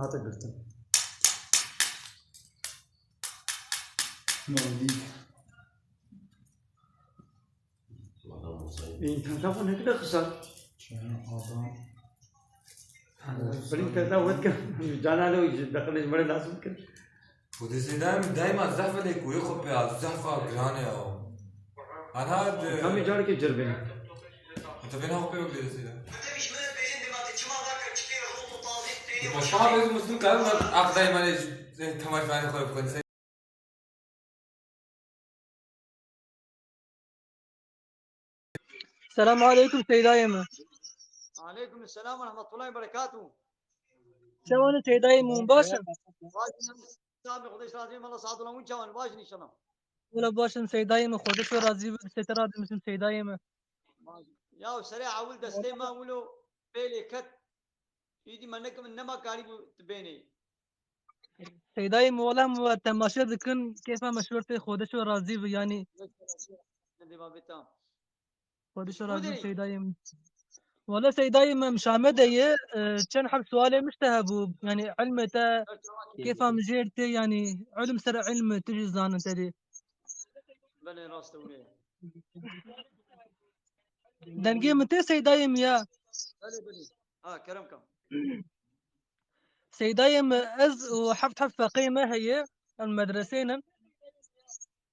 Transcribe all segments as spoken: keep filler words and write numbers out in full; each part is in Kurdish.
hate girtin. Malî. Înterneta xwe nekide xisar. Çend adam. Belî te da wet kir. Cana lo ji dexilê ji me re lazim kir. Xwedê zêde em daîma zehf lê ku yê xwe pê a zehfa giran e o. Anha de Kamî carekê cirbê. Te vê naxwe pê wek lê zêde. Di başa biz muslim karim aqdayê me lê temaşvanê xwe bikin. Selamu aleykum seydayê min. Aleykum selam ve rahmetullahi ve berekatuhu. Çawan e seydayê min, baş e? Baş in, sağ ol, Xwedê razî, Allah saat olan çawan, baş in inşallah. Wala baş in seydayê min, Xwedê razî bi, sê te radimisim seydayê min. Baş in. Ya serê ewil destê me wilo pêlê ket. Îdî me nekim nema karîbû tu bênê. Seydayê min, wela em we temaşe dikin, kêfa me şortê Xwedê razî bi, yanî. Hadi babê tam. Xwedê razî bi seydayê min. Wela seydayê min, em Şamê de ye, e, çend heb sualê min ji te hebû, yanî ilmê te kêfa min jêr tê, yanî ilm ser ilm tu jî zanin te dê. Belê, rast e wê. Dengê min tê seydayê min ya. Belê, belê. Ha, kerem ka. Seydayê min, ez û heft heft feqê me heye, em medresê ne.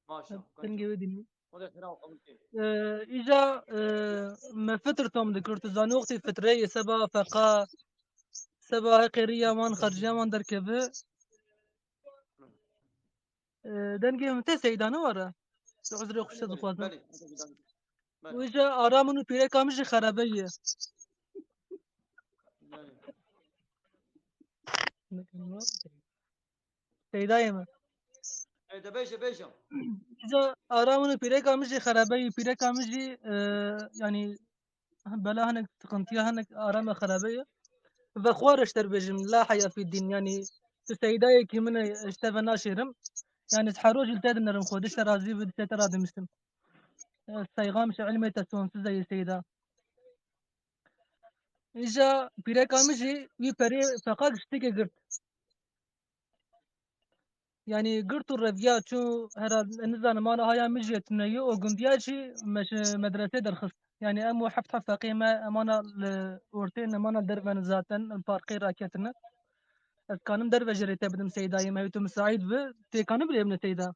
Maşallah. Dengê wê dînî. O da xira qebul kê. Ee, îca, e, me fitr tom dikir, tu zanî wextê fitreyê seba feqa, seba heqê riya wan, xerciya wan derkeve. E, dengê min tê seyda ne were? Tu uzrê xwe dixwazim. Belê, belê. Wî jî ara min û pîreka min jî xerebe ye. Belê. Seydayê min. E, de bêje, bêje. Îca ara min û pîreka min jî xerebe ye. Pîreka min jî, e, yanî bela hinek sıkıntıya, hinek ara me xerabe ye. Ve xwar ji te bêjim, la heya fî dîn, yanî tu seydayekî min e, ji te ve naşêrim. Yanî ez her roj li te dinerim, Xwedê ji te razî bi, ji te radimistim. Ez seyxam ji ilmê te sonsuz e yê seyda. Îja pîreka min jî wî perê feqa giştikê girt. Yanî girt û reviya çû hera nizanim ana haya min jê tune ye û gundiya jî me ji medresê derxist. Yanî em û heft heft feqê me em ana li ortê ne, em ana derve ne zaten, em parkê raketine. Ez kanim derve jê rê te bidim seydayê me, tu misaîd bi, tê kanim rê bine seyda.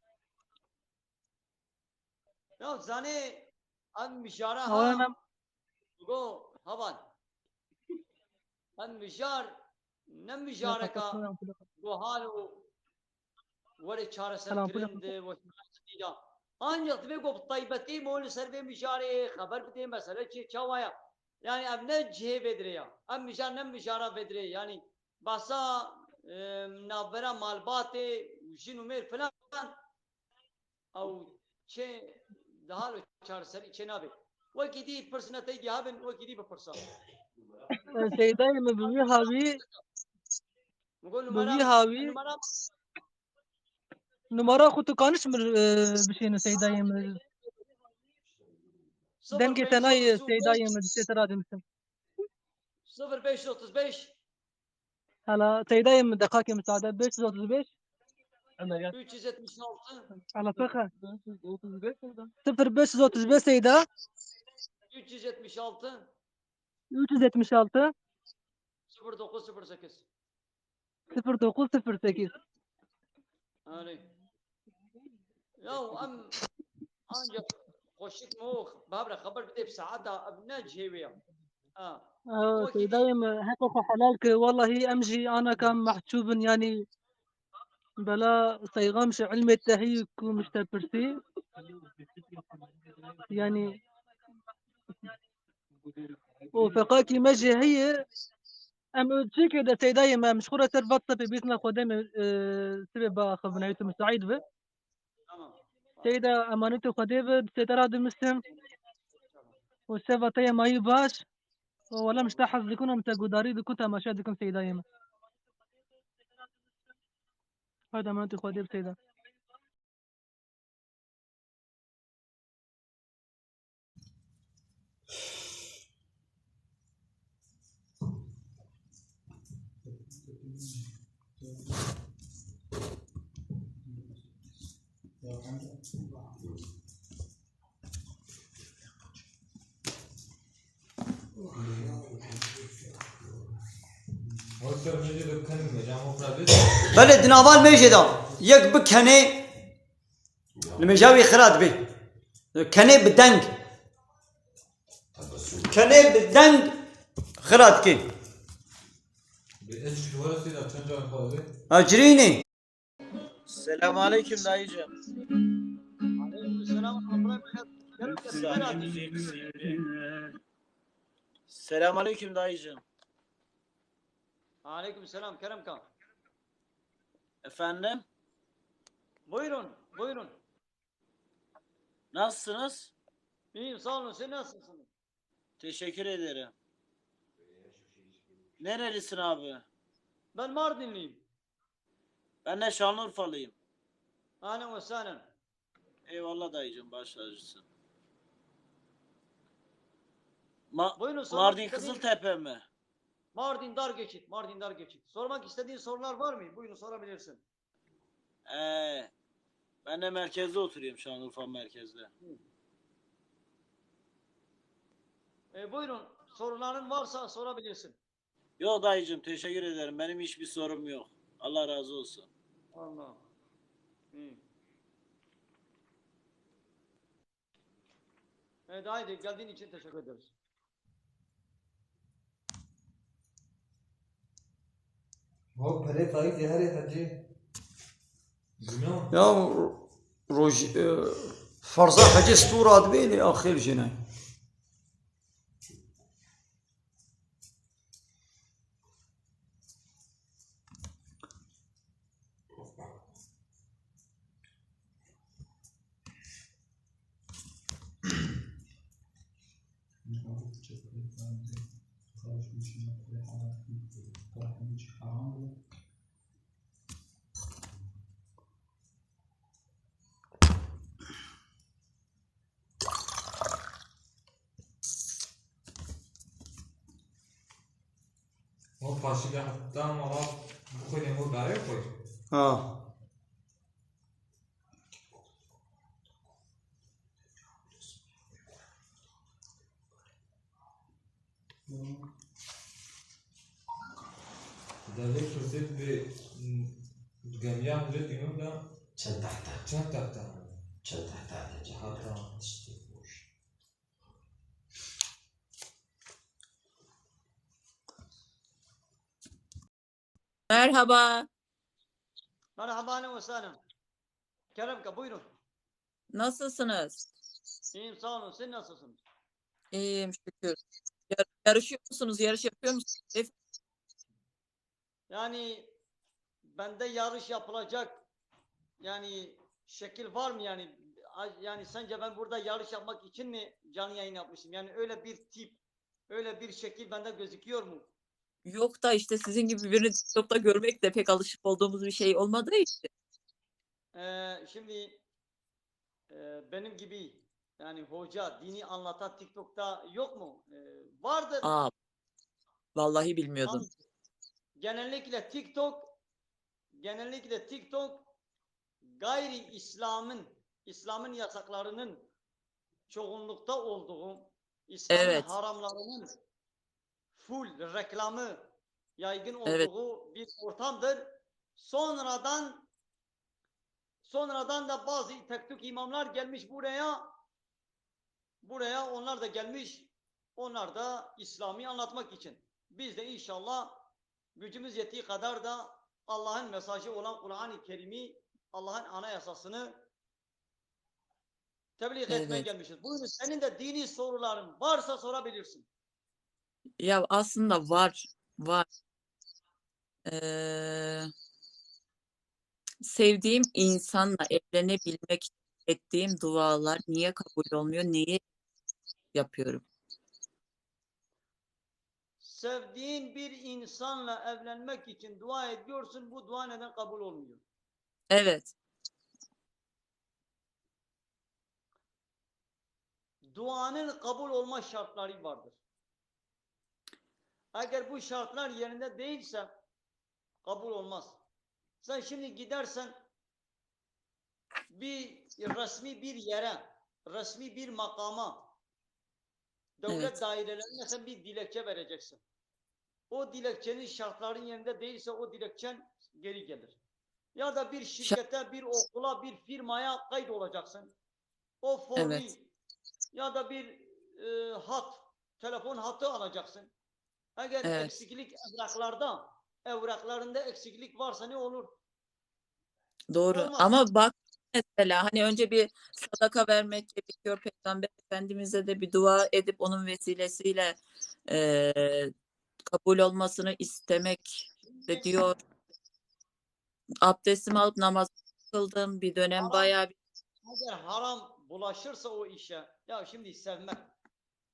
Ya zanê em mijara ha. Go heval. Em mijar, ne mijareka guhal û were çareserkirin di weşanê jidî de. Ancak divê ku bi taybetî me li ser vê mijarê xeber bidê, mesele çi, çawa ya? Yani ev ne cihê vê dirê ya. Ev mijar ne mijara vê dirê. Yani basa, e, navbera malbatê û jin û mêr filan. Ew çê dihal û çareserî çê nabe. Wekî dî pirsine tey dihabin, wekî dî bipirsa. Seydayê min bi wî hawî, Min got bi numara, wî hawî numara numara xwe tu kaniş min, e, bişêne seydayê min. Dengê te nayê seydayê min, dişê te radimsin. Sıfır beş yüz otuz beş. Hala seydayê min deqakê müsaade. Beş yüz otuz beş. Üç yüz yetmiş altı. Hala faka. Sıfır beş yüz otuz beş seyda. Üç yüz yetmiş altı. Üç yüz yetmiş altı. Sıfır dokuz sıfır sekiz. Sıfır dokuz sıfır sekiz. Erê. Ya em ancak xweşik mo babra xeber bidê bi saeta ev ne cihê wê ya. Ha. Aa, seydayê min, heqê xwe helal ke, wellahî em jî anaka mehcûb in, yanî bela seyxam ji ilmê te hî ku min ji te pirsî. Yanî û feqakî me jî heye. Em çêkê de seydayê me, em ji xwe re ser WhatsAppê bîsna Xwedê me, e, sibê biaxivin, ew tu misaîd be. Tamam. Seyda, emanetê Xwedê be, di sê te re dimistim. Û şeva te ye mayî baş. Û wela em ji te hez dikin, em te gudarî dikin, temaşe dikin seydayê me. Haydi emanetê Xwedê be seyda. Belê di nava limêjê de yek bi kenê, limêja wî xira dibê. Kenê bi deng. Kenê bi deng xira dikê. Ha, cirînê. Selamun aleyküm dayıcığım. Aleyküm selam. Selamun aleyküm dayıcığım. Aleyküm selam Kerem Kan. Efendim? Buyurun, buyurun. Nasılsınız? İyiyim, sağ olun. Siz nasılsınız? Teşekkür ederim. Nerelisin abi? Ben Mardinliyim. Ben de Şanlıurfalıyım. Ahlen ve sahlen. Eyvallah dayıcığım, baş tacısın. Ma- Buyurun, sormak Mardin istediğin- Kızıltepe mi? Mardin Dargeçit, Mardin Dargeçit. Sormak istediğin sorular var mı? Buyurun, sorabilirsin. Ee, ben de merkezde oturuyorum, Şanlıurfa merkezde. E, buyurun, soruların varsa sorabilirsin. Yok dayıcığım, teşekkür ederim. Benim hiçbir sorum yok. Allah razı olsun. Allah. İyi. Evet, haydi geldiğin için teşekkür ederiz. Ho, perê faîzê herê hecî. Guna. Ya ro- roj e, ferza hecê stûra dibênê axir jine. O fasulye hatta mala bu kadar mı bari koy? Ha. Devlet Kürtü bir gemiya hücret gününde çend tahta? Çend tahta? Çend tahta? Hatta işte boş. Merhaba. Merhaba, ahlen ve sahlen. Keremka, buyurun. Nasılsınız? İyiyim, sağ olun. Siz nasılsınız? İyiyim şükür. Yar- yarışıyor musunuz? Yarış yapıyor musunuz? Hep- Yani bende yarış yapılacak yani şekil var mı yani? A- Yani sence ben burada yarış yapmak için mi canlı yayın yapmışım? Yani öyle bir tip, öyle bir şekil bende gözüküyor mu? Yok da işte sizin gibi birini TikTok'ta görmek de pek alışık olduğumuz bir şey olmadığı için. Ee, şimdi e, benim gibi yani hoca, dini anlatan TikTok'ta yok mu? E, vardır. Aa, vallahi bilmiyordum. Ama genellikle TikTok, genellikle TikTok gayri İslam'ın, İslam'ın yasaklarının çoğunlukta olduğu, İslam'ın Evet. haramlarının full reklamı yaygın Evet. olduğu bir ortamdır. Sonradan sonradan da bazı tek tük imamlar gelmiş buraya. Buraya onlar da gelmiş. Onlar da İslam'ı anlatmak için. Biz de inşallah gücümüz yettiği kadar da Allah'ın mesajı olan Kur'an-ı Kerim'i, Allah'ın anayasasını tebliğ etmeye Evet. gelmişiz. Buyurun, senin de dini soruların varsa sorabilirsin. Ya aslında var, var. Ee, sevdiğim insanla evlenebilmek için ettiğim dualar niye kabul olmuyor? Neyi yapıyorum? Sevdiğin bir insanla evlenmek için dua ediyorsun. Bu dua neden kabul olmuyor? Evet. Duanın kabul olma şartları vardır. Eğer bu şartlar yerinde değilse kabul olmaz. Sen şimdi gidersen bir resmi bir yere, resmi bir makama, devlet Evet. dairelerine sen bir dilekçe vereceksin. O dilekçenin şartların yerinde değilse o dilekçen geri gelir. Ya da bir şirkete, bir okula, bir firmaya kayıt olacaksın. O formu Evet. ya da bir e, hat, telefon hattı alacaksın. Eğer Evet. eksiklik evraklarda, evraklarında eksiklik varsa ne olur? Doğru. Olmaz. Ama bak, mesela hani önce bir sadaka vermek gerekiyor. Peygamber Efendimiz'e de bir dua edip onun vesilesiyle e, kabul olmasını istemek de Şimdi diyor. Abdestimi alıp namaz kıldım. Bir dönem haram, bayağı bir eğer haram bulaşırsa o işe, ya şimdi sevmek,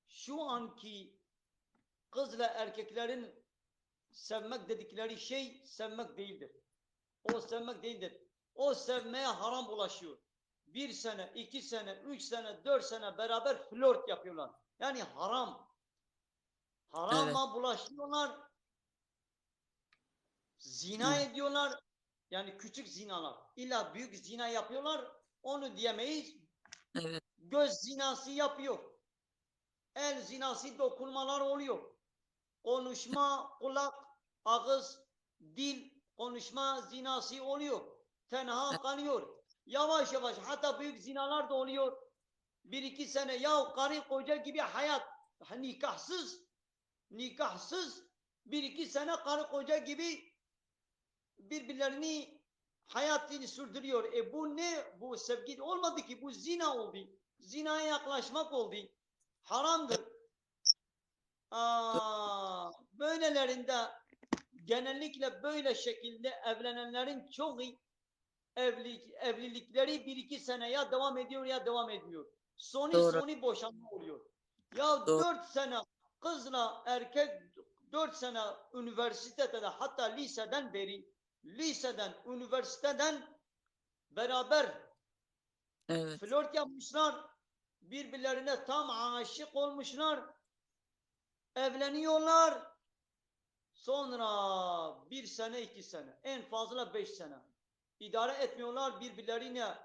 şu anki kızla erkeklerin sevmek dedikleri şey sevmek değildir. O sevmek değildir. O sevmeye haram bulaşıyor. Bir sene, iki sene, üç sene, dört sene beraber flört yapıyorlar. Yani haram. Harama Evet. bulaşıyorlar. Zina Evet. ediyorlar. Yani küçük zinalar. İlla büyük zina yapıyorlar. Onu diyemeyiz. Evet. Göz zinası yapıyor. El zinası, dokunmalar oluyor. Konuşma, kulak, ağız, dil, konuşma zinası oluyor. Tenha kalıyor. Yavaş yavaş hatta büyük zinalar da oluyor. Bir iki sene ya karı koca gibi hayat, nikahsız, nikahsız bir iki sene karı koca gibi birbirlerini hayatını sürdürüyor. E bu ne? Bu sevgi olmadı ki, bu zina oldu. Zinaya yaklaşmak oldu. Haramdır. Aa, böylelerinde genellikle böyle şekilde evlenenlerin çoğu evlilik, evlilikleri bir iki sene ya devam ediyor ya devam etmiyor. Sonu Doğru. sonu boşanma oluyor. Ya Doğru. dört sene kızla erkek dört sene üniversitede, hatta liseden beri, liseden, üniversiteden beraber Evet. flört yapmışlar. Birbirlerine tam aşık olmuşlar. Evleniyorlar. Sonra bir sene, iki sene, en fazla beş sene. İdare etmiyorlar, birbirlerine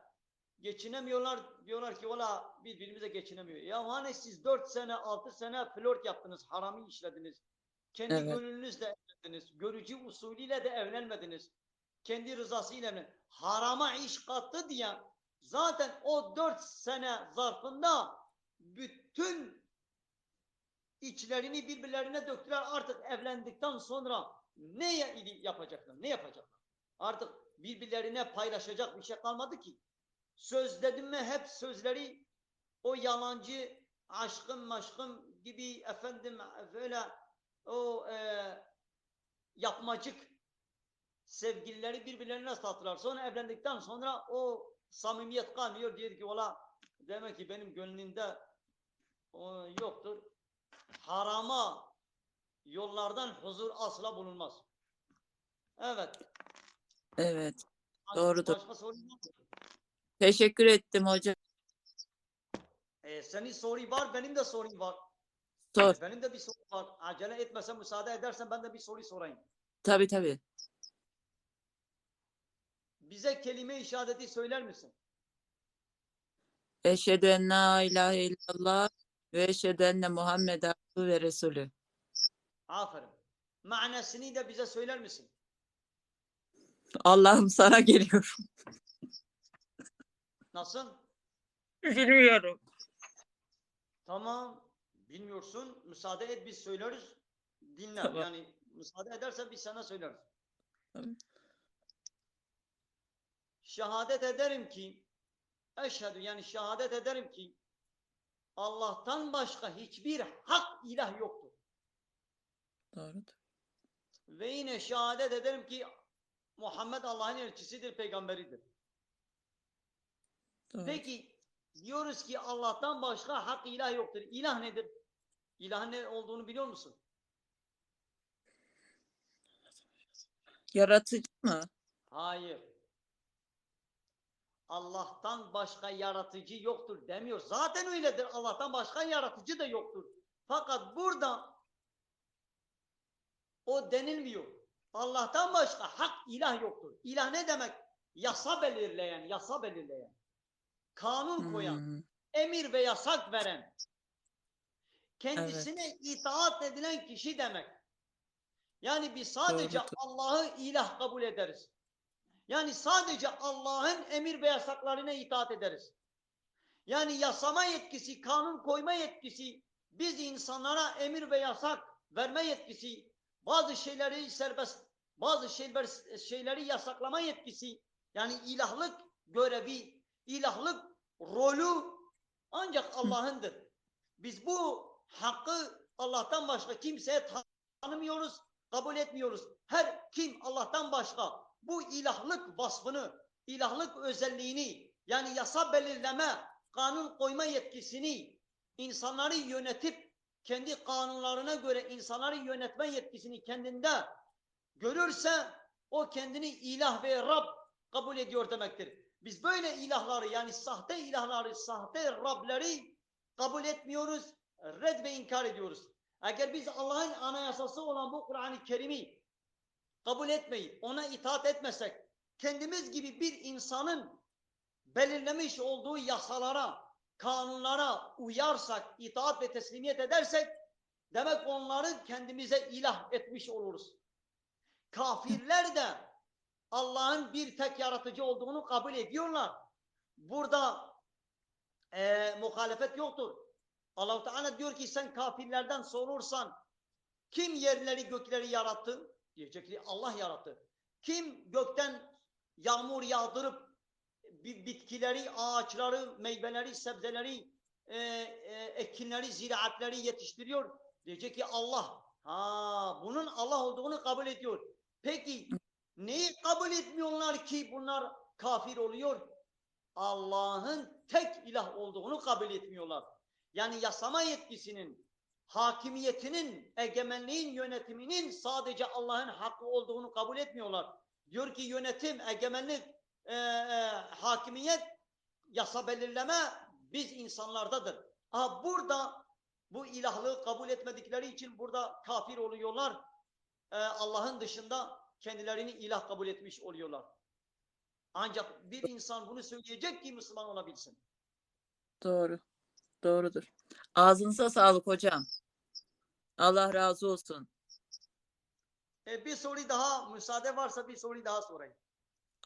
geçinemiyorlar. Diyorlar ki, "Valla birbirimize geçinemiyor." Ya hani siz dört sene, altı sene flört yaptınız, harami işlediniz. Kendi Evet. gönlünüzle evlendiniz. Görücü usulüyle de evlenmediniz. Kendi rızası ile evlen-, harama iş kattı diye zaten o dört sene zarfında bütün içlerini birbirlerine döktüler. Artık evlendikten sonra ne ya-, yapacaklar, ne yapacaklar? Artık birbirlerine paylaşacak bir şey kalmadı ki. Söz dedim mi hep sözleri o yalancı aşkım maşkım gibi, efendim, böyle o, e, yapmacık sevgilileri birbirlerine sattılar. Sonra evlendikten sonra o samimiyet kalmıyor. Diyor ki, "Valla demek ki benim gönlümde o yoktur." Harama yollardan huzur asla bulunmaz. Evet. Evet. Baş-, Doğrudur. Başka sorun var mı? Teşekkür ettim hocam. E, senin sorun var, benim de sorun var. Sor. Benim de bir sorum var. Acele etmesen, müsaade edersen ben de bir soru sorayım. Tabii, tabii. Bize kelime-i şehadeti söyler misin? Eşhedü en la ilahe illallah ve eşhedü enne Muhammed abdühü ve resulü. Aferin. Manasını da bize söyler misin? Allah'ım sana geliyorum. Nasıl? Bilmiyorum. Tamam. Bilmiyorsun. Müsaade et, biz söyleriz. Dinle. Tamam. Yani müsaade edersen biz sana söyleriz. Tamam. Şehadet ederim ki, eşhedü, yani şehadet ederim ki Allah'tan başka hiçbir hak ilah yoktur. Doğrudur. Ve yine şehadet ederim ki Muhammed Allah'ın elçisidir, peygamberidir. Doğru. Peki diyoruz ki Allah'tan başka hak ilah yoktur. İlah nedir? İlahın ne olduğunu biliyor musun? Yaratıcı mı? Hayır. Allah'tan başka yaratıcı yoktur demiyor. Zaten öyledir. Allah'tan başka yaratıcı da yoktur. Fakat burada o denilmiyor. Allah'tan başka hak ilah yoktur. İlah ne demek? Yasa belirleyen, yasa belirleyen. Kanun koyan, Hmm. emir ve yasak veren, kendisine itaat edilen kişi demek. Yani biz sadece Doğrudur. Allah'ı ilah kabul ederiz. Yani sadece Allah'ın emir ve yasaklarına itaat ederiz. Yani yasama yetkisi, kanun koyma yetkisi, biz insanlara emir ve yasak verme yetkisi, bazı şeyleri serbest, bazı şeyler, şeyleri yasaklama yetkisi, yani ilahlık görevi, ilahlık rolü ancak Allah'ındır. Biz bu hakkı Allah'tan başka kimseye tanımıyoruz, kabul etmiyoruz. Her kim Allah'tan başka bu ilahlık vasfını, ilahlık özelliğini, yani yasa belirleme, kanun koyma yetkisini, insanları yönetip kendi kanunlarına göre insanları yönetme yetkisini kendinde görürse o kendini ilah ve Rab kabul ediyor demektir. Biz böyle ilahları, yani sahte ilahları, sahte Rableri kabul etmiyoruz, red ve inkar ediyoruz. Eğer biz Allah'ın anayasası olan bu Kur'an-ı Kerim'i kabul etmeyip ona itaat etmesek, kendimiz gibi bir insanın belirlemiş olduğu yasalara, kanunlara uyarsak, itaat ve teslimiyet edersek, demek onları kendimize ilah etmiş oluruz. Kafirler de Allah'ın bir tek yaratıcı olduğunu kabul ediyorlar. Burada e, muhalefet yoktur. Allahu Teala diyor ki sen kafirlerden sorursan kim yerleri gökleri yarattı? Diyecek ki Allah yarattı. Kim gökten yağmur yağdırıp bi- bitkileri, ağaçları, meyveleri, sebzeleri, e, e, ekinleri, ziraatleri yetiştiriyor? Diyecek ki Allah. Ha, bunun Allah olduğunu kabul ediyor. Peki neyi kabul etmiyorlar ki bunlar kafir oluyor? Allah'ın tek ilah olduğunu kabul etmiyorlar. Yani yasama yetkisinin, hakimiyetinin, egemenliğin, yönetiminin sadece Allah'ın hakkı olduğunu kabul etmiyorlar. Diyor ki yönetim, egemenlik, e, e, hakimiyet, yasa belirleme biz insanlardadır. Aha burada bu ilahlığı kabul etmedikleri için burada kafir oluyorlar. E, Allah'ın dışında kendilerini ilah kabul etmiş oluyorlar. Ancak bir insan bunu söyleyecek ki Müslüman olabilsin. Doğru. Doğrudur. Ağzınıza sağlık hocam. Allah razı olsun. E, bir soru daha, müsaade varsa bir soru daha sorayım.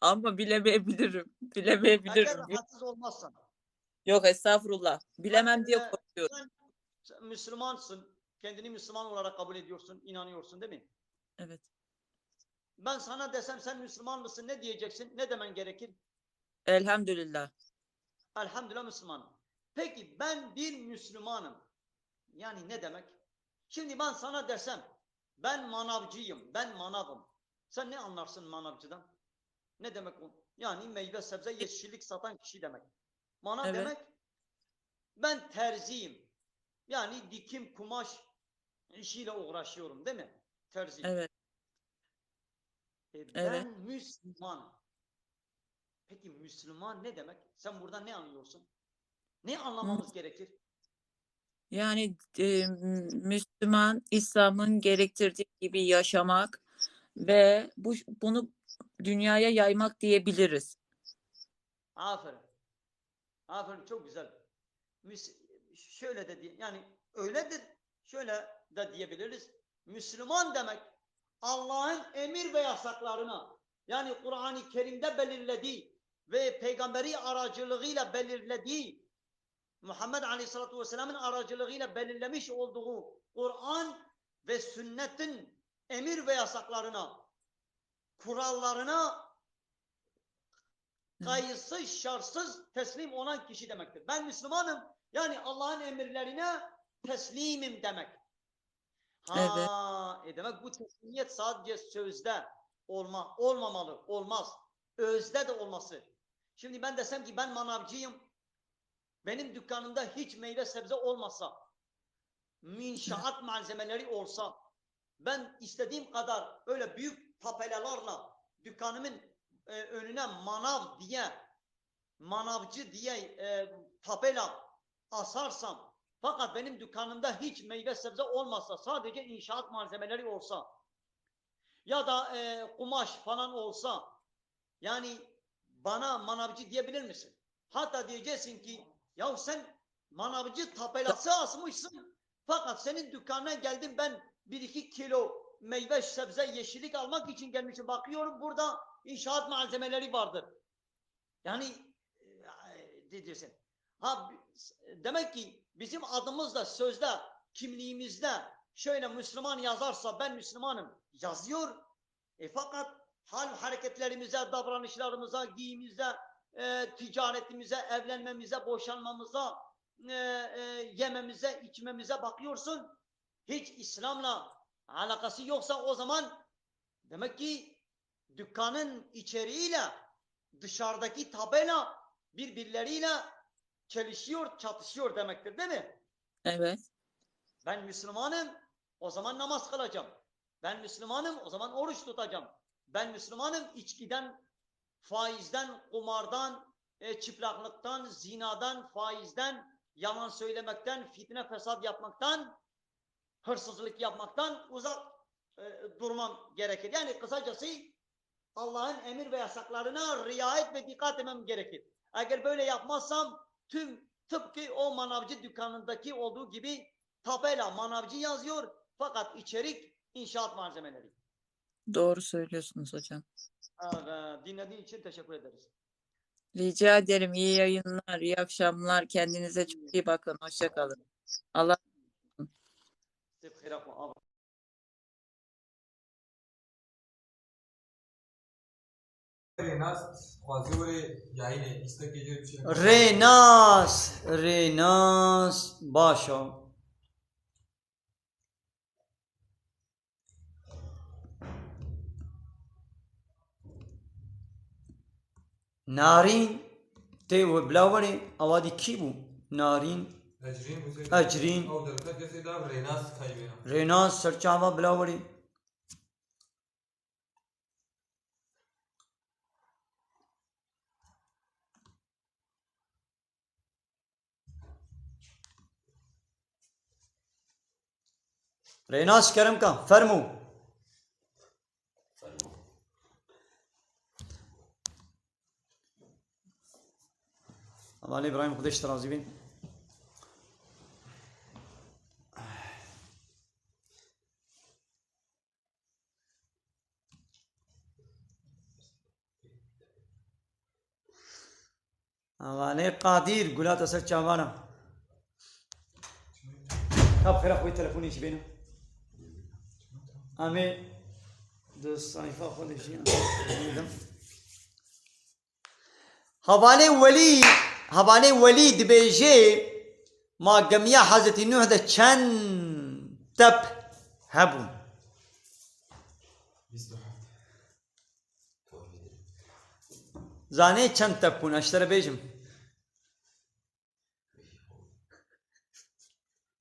Ama bilemeyebilirim. Bilemeyebilirim. Eğer rahatsız olmazsan. Yok, estağfurullah. Bilemem diye e, korkuyorum. Sen Müslümansın. Kendini Müslüman olarak kabul ediyorsun, inanıyorsun değil mi? Evet. Ben sana desem sen Müslüman mısın, ne diyeceksin? Ne demen gerekir? Elhamdülillah. Elhamdülillah Müslümanım. Peki ben bir Müslümanım. Yani ne demek? Şimdi ben sana desem ben manavcıyım, ben manavım. Sen ne anlarsın manavcıdan? Ne demek o? Yani meyve sebze yeşillik satan kişi demek. Manav evet. Demek ben terziyim. Yani dikim kumaş işiyle uğraşıyorum değil mi? Terzi. Evet. E, ben evet. Müslüman. Peki Müslüman ne demek? Sen burada ne anlıyorsun? Ne anlamamız Hı. gerekir? Yani e, Müslüman, İslam'ın gerektirdiği gibi yaşamak ve bu bunu dünyaya yaymak diyebiliriz. Aferin. Aferin, çok güzel. Müs şöyle de diye, yani öyledir, şöyle de diyebiliriz. Müslüman demek Allah'ın emir ve yasaklarına, yani Kur'an-ı Kerim'de belirlediği ve peygamberi aracılığıyla belirlediği, Muhammed Aleyhisselatü Vesselam'ın aracılığıyla belirlemiş olduğu Kur'an ve sünnetin emir ve yasaklarına, kurallarına kayıtsız şartsız teslim olan kişi demektir. Ben Müslümanım, yani Allah'ın emirlerine teslimim demek. Ha, evet. E demek bu teslimiyet sadece sözde olma, olmamalı, olmaz. Özde de olması. Şimdi ben desem ki ben manavcıyım, benim dükkanımda hiç meyve sebze olmasa, inşaat malzemeleri olsa, ben istediğim kadar öyle büyük tabelalarla dükkanımın e, önüne manav diye, manavcı diye e, tabela asarsam, fakat benim dükkanımda hiç meyve sebze olmasa, sadece inşaat malzemeleri olsa, ya da e, kumaş falan olsa, yani bana manavcı diyebilir misin? Hatta diyeceksin ki ya sen manavcı tabelası asmışsın, fakat senin dükkanına geldim, ben bir iki kilo meyve, sebze, yeşillik almak için gelmişim. Bakıyorum, burada inşaat malzemeleri vardır. Yani e, diyeceksin. Ha, demek ki bizim adımızda, sözde, kimliğimizde şöyle Müslüman yazarsa, ben Müslümanım yazıyor. E, fakat hal hareketlerimize, davranışlarımıza, giyimimize, e, ticaretimize, evlenmemize, boşanmamıza, e, e, yememize, içmemize bakıyorsun. Hiç İslam'la alakası yoksa, o zaman demek ki dükkanın içeriğiyle dışarıdaki tabela birbirleriyle çelişiyor, çatışıyor demektir, değil mi? Evet. Ben Müslümanım, o zaman namaz kılacağım. Ben Müslümanım, o zaman oruç tutacağım. Ben Müslümanım, içkiden, faizden, kumardan, e, çıplaklıktan, zinadan, faizden, yalan söylemekten, fitne fesat yapmaktan, hırsızlık yapmaktan uzak e, durmam gerekir. Yani kısacası Allah'ın emir ve yasaklarına riayet ve dikkat etmem gerekir. Eğer böyle yapmazsam tüm, tıpkı o manavcı dükkanındaki olduğu gibi, tabela manavcı yazıyor fakat içerik inşaat malzemeleri. Doğru söylüyorsunuz hocam. Evet, dinlediğiniz için teşekkür ederiz. Rica ederim. İyi yayınlar, iyi akşamlar. Kendinize çok iyi bakın. Hoşça kalın. Allah Sip xêra xwe, ava. Rênas, dixwazî were yayînê, îstekê jê biçe. Rênas, Rênas, baş e. Narîn tê we bila werê, ewa dî kî bû? Narîn, Ecrîn, Ecrîn, Ew derfet kesê da Rênas kaybêna. Rênas, ser çava bila werê. Rênas, kerem ka, fermû. Hevalê Îbrahîm, Xwedê ji te razî bin. Hevalê Qadir, gula te ser çavan e. Ka bi xêra xwe telefonê jî bêne. Em ê di sayfa xwe de jî em ê Hevalê Welî, Hevalê Welî dibêje, ma gemiya Hezretî Nuh de çend tep hebûn? Zanê çend tep bûn, ez ji te re bêjim.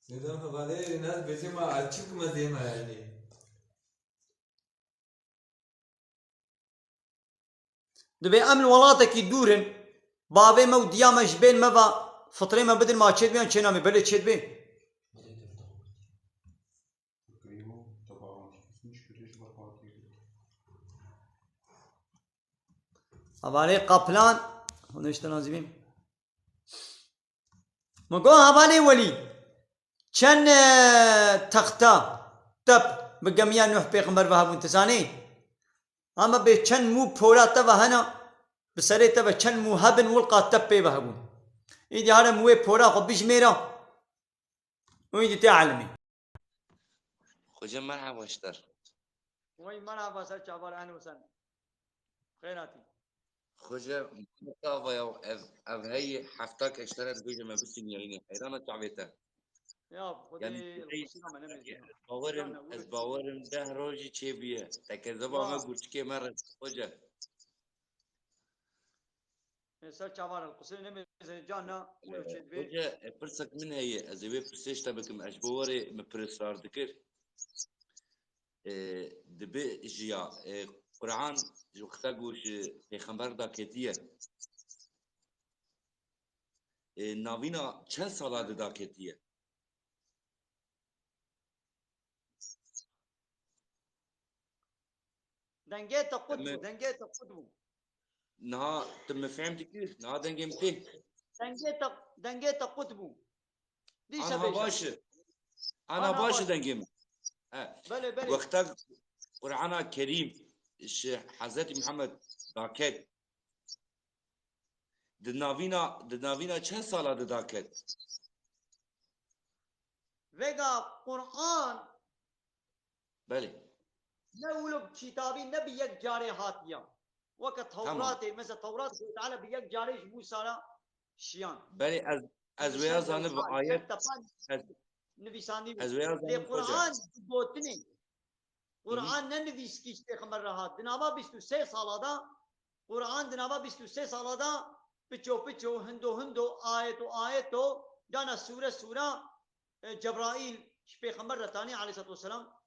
Nizam hevalê nas bêje ma açık mı dema yani? Dibê em li welatekî dûr in, bavê me û diya me ji bên me ve fitrê me bidin, ma çêdibê yan çênabê? Belê çêdibê. Hevalê Qaplan, hûn işte nazîbîn. Min got, Hevalê Welî, çend, e, texta, tep bi gemiya Nuh pêxember ve hebûn, tu zanî? Ama bê çend mû pora te ve hene, bi serê te ve çend mû hebin, wilqa tep pê ve hebûn. Îdî here mûyê pora xwe bijmêre û îdî tê elimî. Xoce merhaba ji te re. Wey merhaba ser çavar, ehlen we sehlen. Xêr hatî. Xoce merhaba ya, ev, ev heyî hefta keş te re dibêje me bisînî yayînê. Heyrana çavê te. Ya Xwedê Yani, li qusîna me nemêzîne. Bawerim, ez bawerim deh rojî çêbûye. Te kezeba me Wa. Gurçikê me re, xoce. Ê, ser çavan e, li qusîna nemêzîne, can na, wilo çêdibê. Xoce, e, pirsek min heye, ez ê wê pirsê ji te bikim, ez ji bo werê min pirsar dikir. E, dibe jiya, e, Quran ji wexta ku ji pêxember daketiye, e, navîna çend sala di daketiye? Dengê te qut bû, dengê te qut bû. Niha tu min fehm dikî? Niha dengê min tê? Dengê te, dengê te qut bû. Dîsa Aniha baş e. Aniha baş e dengê min. He. Belê, belê. Wexta Qur'ana Kerîm ji Hezretî Muhammed daket, di navîna, di navîna çend sala de daket? Vega Qur'an Belê. Ne wilo kitabî ne bi yek carê hatiya. Weke Tewratê, mesela Tewrat Xwedê Teala bi yek carê ji Musa re şiyan. Belê, ez, ez vêya zanim bi ayet, ez, nivîsandî bû. Ez vêya zanim. Lê Quran bi gotinê. Quran ne nivîskî ji Pêxember re hat. Di nava bîst û sê sala de, Quran di nava bîst û sê sala de piço piço, hindo hindo, ayeto ayeto, dana sûre sûre, e, Cebraîl ji Pêxember re tanî aleyhissalatu vesselam.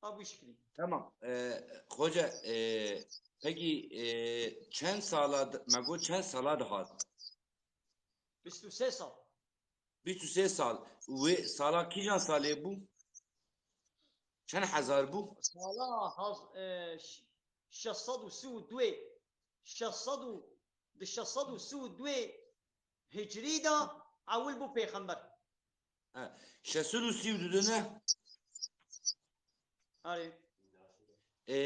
A bu şekilde. Tamam. Ee, hoca, ee, peki, ee, çend sala, me got çend sala dihat? Bîst û sê sal. Bîst û sê sal. Wê sala kîjan salê bû? Çend hezar bû? Sala haz, e, ş-, şeş sed û sî û duyê. Şeş sed û, di şeş sed û sî û duyê Hicriyî de ewil bû pêxember. He. Şeş sed û sî û du ne? Arê. Ê,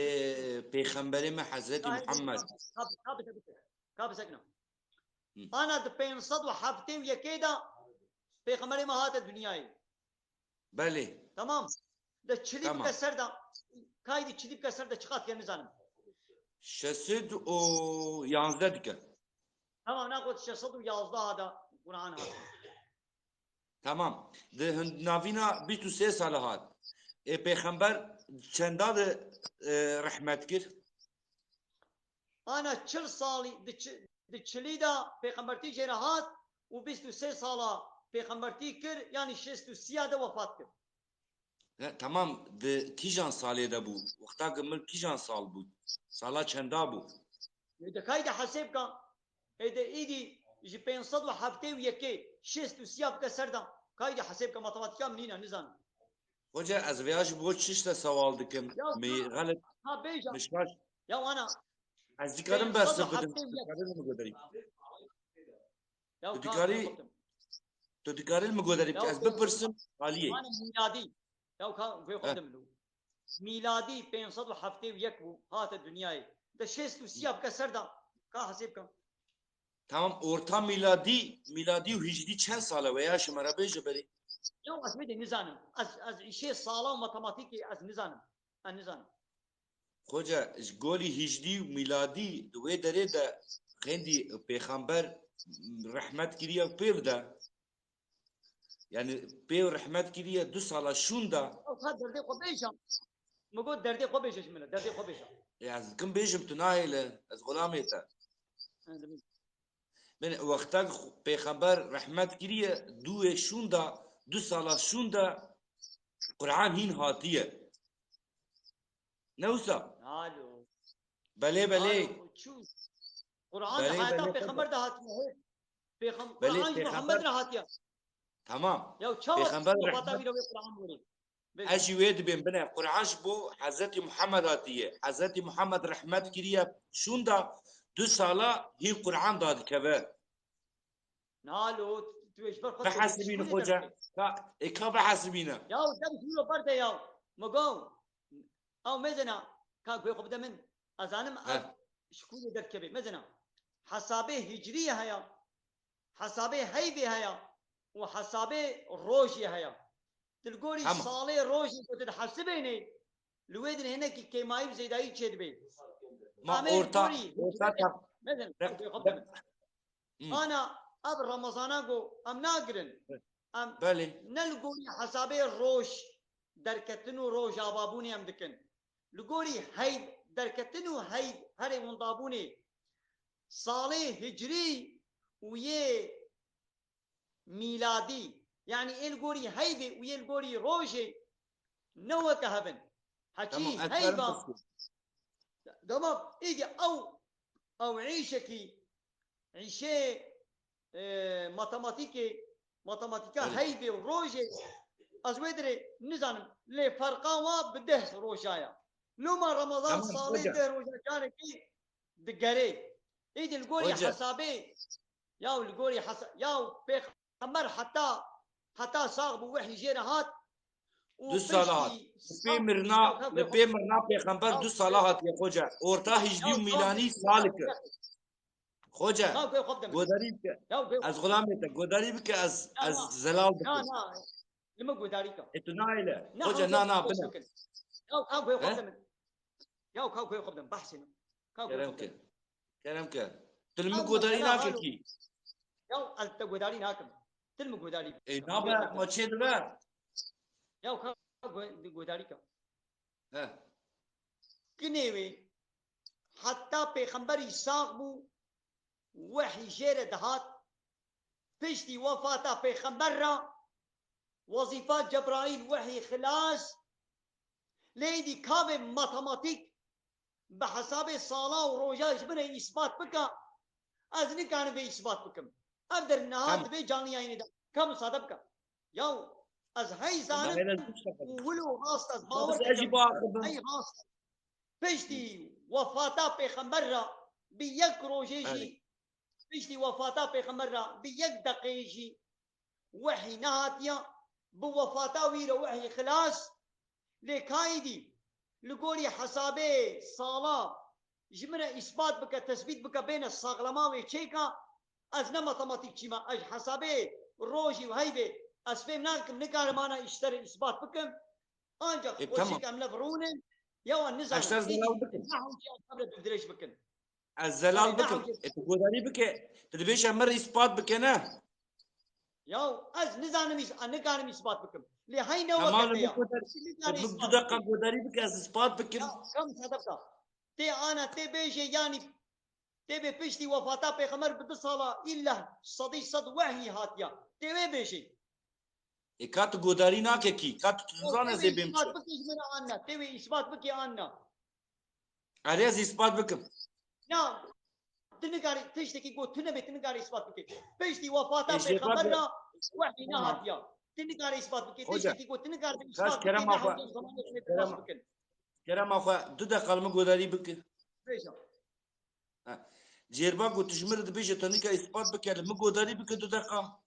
pêxemberê me Hezretî Muhammed. Ka bi, ka bi, ka bi, ka bi sekna. Ana di pênc sed û heftê û yekê de pêxemberê me hate dinyayê. Belê. Tamam. De çilî bike ser de, kaydî çilî bike ser de çiqas dike nizanim. Şeş sed û yanzdeh dike. Tamam, nagot şeş sed û yanzdeh de Quran hat. Tamam. Di hin-, navîna bîst û sê sala hat. Ê pêxember çenda de, e, rehmet kir? Ana çil salî, di çi-, di çilî de pêxembertî jê re hat û bîst û sê sala pêxembertî kir, yanî şêst û sîya de wefat kir. Ne, tamam, di kîjan salê de bû? Wexta ku mir kîjan sal bû? Sala çenda bû? Ê de kay de hesêb ka. Ê de îdî ji pênc sed û heftê û yekê şêst û sîya bike ser de. Kay de hesêb ka, matematîka min nîne, nizanim. Hoca, ez vêya ji bo çi te sewal dikim? Ya, mi ha, xelet, ha, bêje. Mi şaş. Ya, ana. Ez dikarim bersiv bidim, tu dikarî min guhdarî. Ya, tu dikarî, tu dikarî min guhdarî, ez bipirsim, aliyê. Ana mîladî. Ya, ka, guhê xwe bidim. Mîladî pênc sed û heftê û yek bû, hate dinyayê. De şêst û sîya bike ser de, ka hesêb ka. Tamam, orta mîladî, mîladî û hicrî çend sal e? Vêya ji me re bêje berê. Ya ez wê de nizanim. Ez, ez îşê sala û matematîkê ez nizanim. Ez nizanim. Xoca, ji golî hicrî û mîladî di wê derê de xêndî pêxember rehmet kiriye pêv de. Yani pêv rehmet kiriye du sala şûn de. Ew ka derdê xwe bêje. Min got derdê xwe bêje ji min re, derdê xwe bêje. Ya ez kim bêjim tu nahêle, ez xulamê te. Bin wexta pêxember rehmet kiriye, du wê şûn de, du sala şûn de Quran hîn hatiye. Ne wisa? Alo. Belê, belê. Alo, çû. Quran di hayata pêxember de hatiye. Pêxem-, Quran ji Muhammed re hatiye. Tamam. Ya çawa pêxember rehmet. Wê Quran borî. Ez jî wê dibêm bine. Quran ji bo Hezretî Muhammed hatiye. Hezretî Muhammed rehmet kiriye şûnda du sala hîn Quran dadikeve. Nalo, tu ji ber xwe bihesibîne xoca. Ka, e, ka bihesibîne. Ya dem ji wilo berde ya. Migo. Ew mezena. Ka guhê xwe bide min. Ez zanim ev ji ku derkeve. Mezena. Hesabê hicrî heye. Hesabê heyvê heye û hesabê rojê heye. Tu li gorî salê rojê ku tu dihesibênê, li wê din hinekî kêmayî û zêdayî çêdibe. Ma orta, orta. Ana ev Remezana ku em nagirin. Em ne li gorî hesabê roj derketin û rojavabûnê em dikin. Li gorî heyv derketin û heyv herê windabûnê salê hicrî û yê mîladî, yanî ê li gorî heyvê û yê li gorî rojê ne weke hev in. Hekî heyva. Tamam, îdî ew, ew îşekî, îşê, e, matematîkê, matematîka heyvê û rojê, ez wê dirê nizanim, lê ferqa wa bi deh roja ya. Loma Remezan salê deh roja carekê digerê. Îdî li gorî hesabê, ya li gorî hesa-, ya pêxember heta, heta sax bû, wehî jê re hat. Du sala hat. Li pê mirina, li pê mirina pêxember du sala hatiye xoca. Orta hicdî û mîlanî salik e. Xoca, godarî bike. Ez xulamê te, godarî bike, ez, ez zelal bikim. Na, na. Li min godarî ke. E tu nayê le. Xoca, na, na, bine. Ya ka guhê xwe bide min. Ya ka guhê xwe bide min. Behsê min. Ka guhê xwe bide min. Kerem ke. Kerem ke. Tu li min godarî nake kî. Ya ez te godarî nakim. Tu li min godarî. E nabe, ma çê dibe. Ya ka guhê godarî ke. He. Kinê wê heta pêxemberî sax bû, wehî jê re dihat. Piştî wefata pêxember re wezîfa Cebraîl, wehî xilas. Lê îdî kavê matematîk bi hesabê sala û roja ji min re îspat bike, ez nikarim vê îspat bikim. Ev der niha divê canliyayînê de. Ka misade bike. Yaw, ez hey zanim û wilo rast ez bawer dikim. Hey rast. Piştî wefata pêxember re bi yek rojê jî, piştî wefata pêxember re bi yek deqeyê jî wehî nehatiye, bi wefata wî re wehî xilas. Lê ka îdî li gorî hesabê sala ji min re îspat bike, tesbît bike, bêne saxlema wê çêka, ez ne matematîkçî me, ez ji hesabê rojî û heyvê ez fêm nakim, nikarim ana îşterê îspat bikim. Ancak xweşik em lev rûnin, ya wan nizanin. Eşter zelal bikin. Ne hewce em lev dirêj bikin. Ez zelal bikim. E tu godarî bike. Tu dibêje min re îspat bike ne? Ya ez nizanim îs-, a nikarim îspat bikim. Lê hey ne weke te ya. Tu min du deqa godarî bike, ez îspat bikim. Ya kam sedefta. Tê ana tê bêje yanî tê bê piştî wefata pêxember bi du sala îlla sedî sed wehî hatiya. Tê wê bêje. E ka tu godarî nake kî. Ka tu, tu nizane zê bêm çi. Îspat bike ji min re anna. Tê wê îspat bike anna. Erê ez îspat bikim. Ya, tu nikarî tiştekî ku tu nebê, tu nikarî îspat bikî. Piştî wefata pêxember re wehî nehatiya. Tu nikarî îspat bikî. Tiştekî ku tu nikarî îspat bikî, ne hewce zamanê tu nê bikin. Kerema xwe, du deqa li min godarî bike. Bêje. Cêrba ku tu ji min re dibêje, tu nika îspat bike, li min godarî bike du deqa.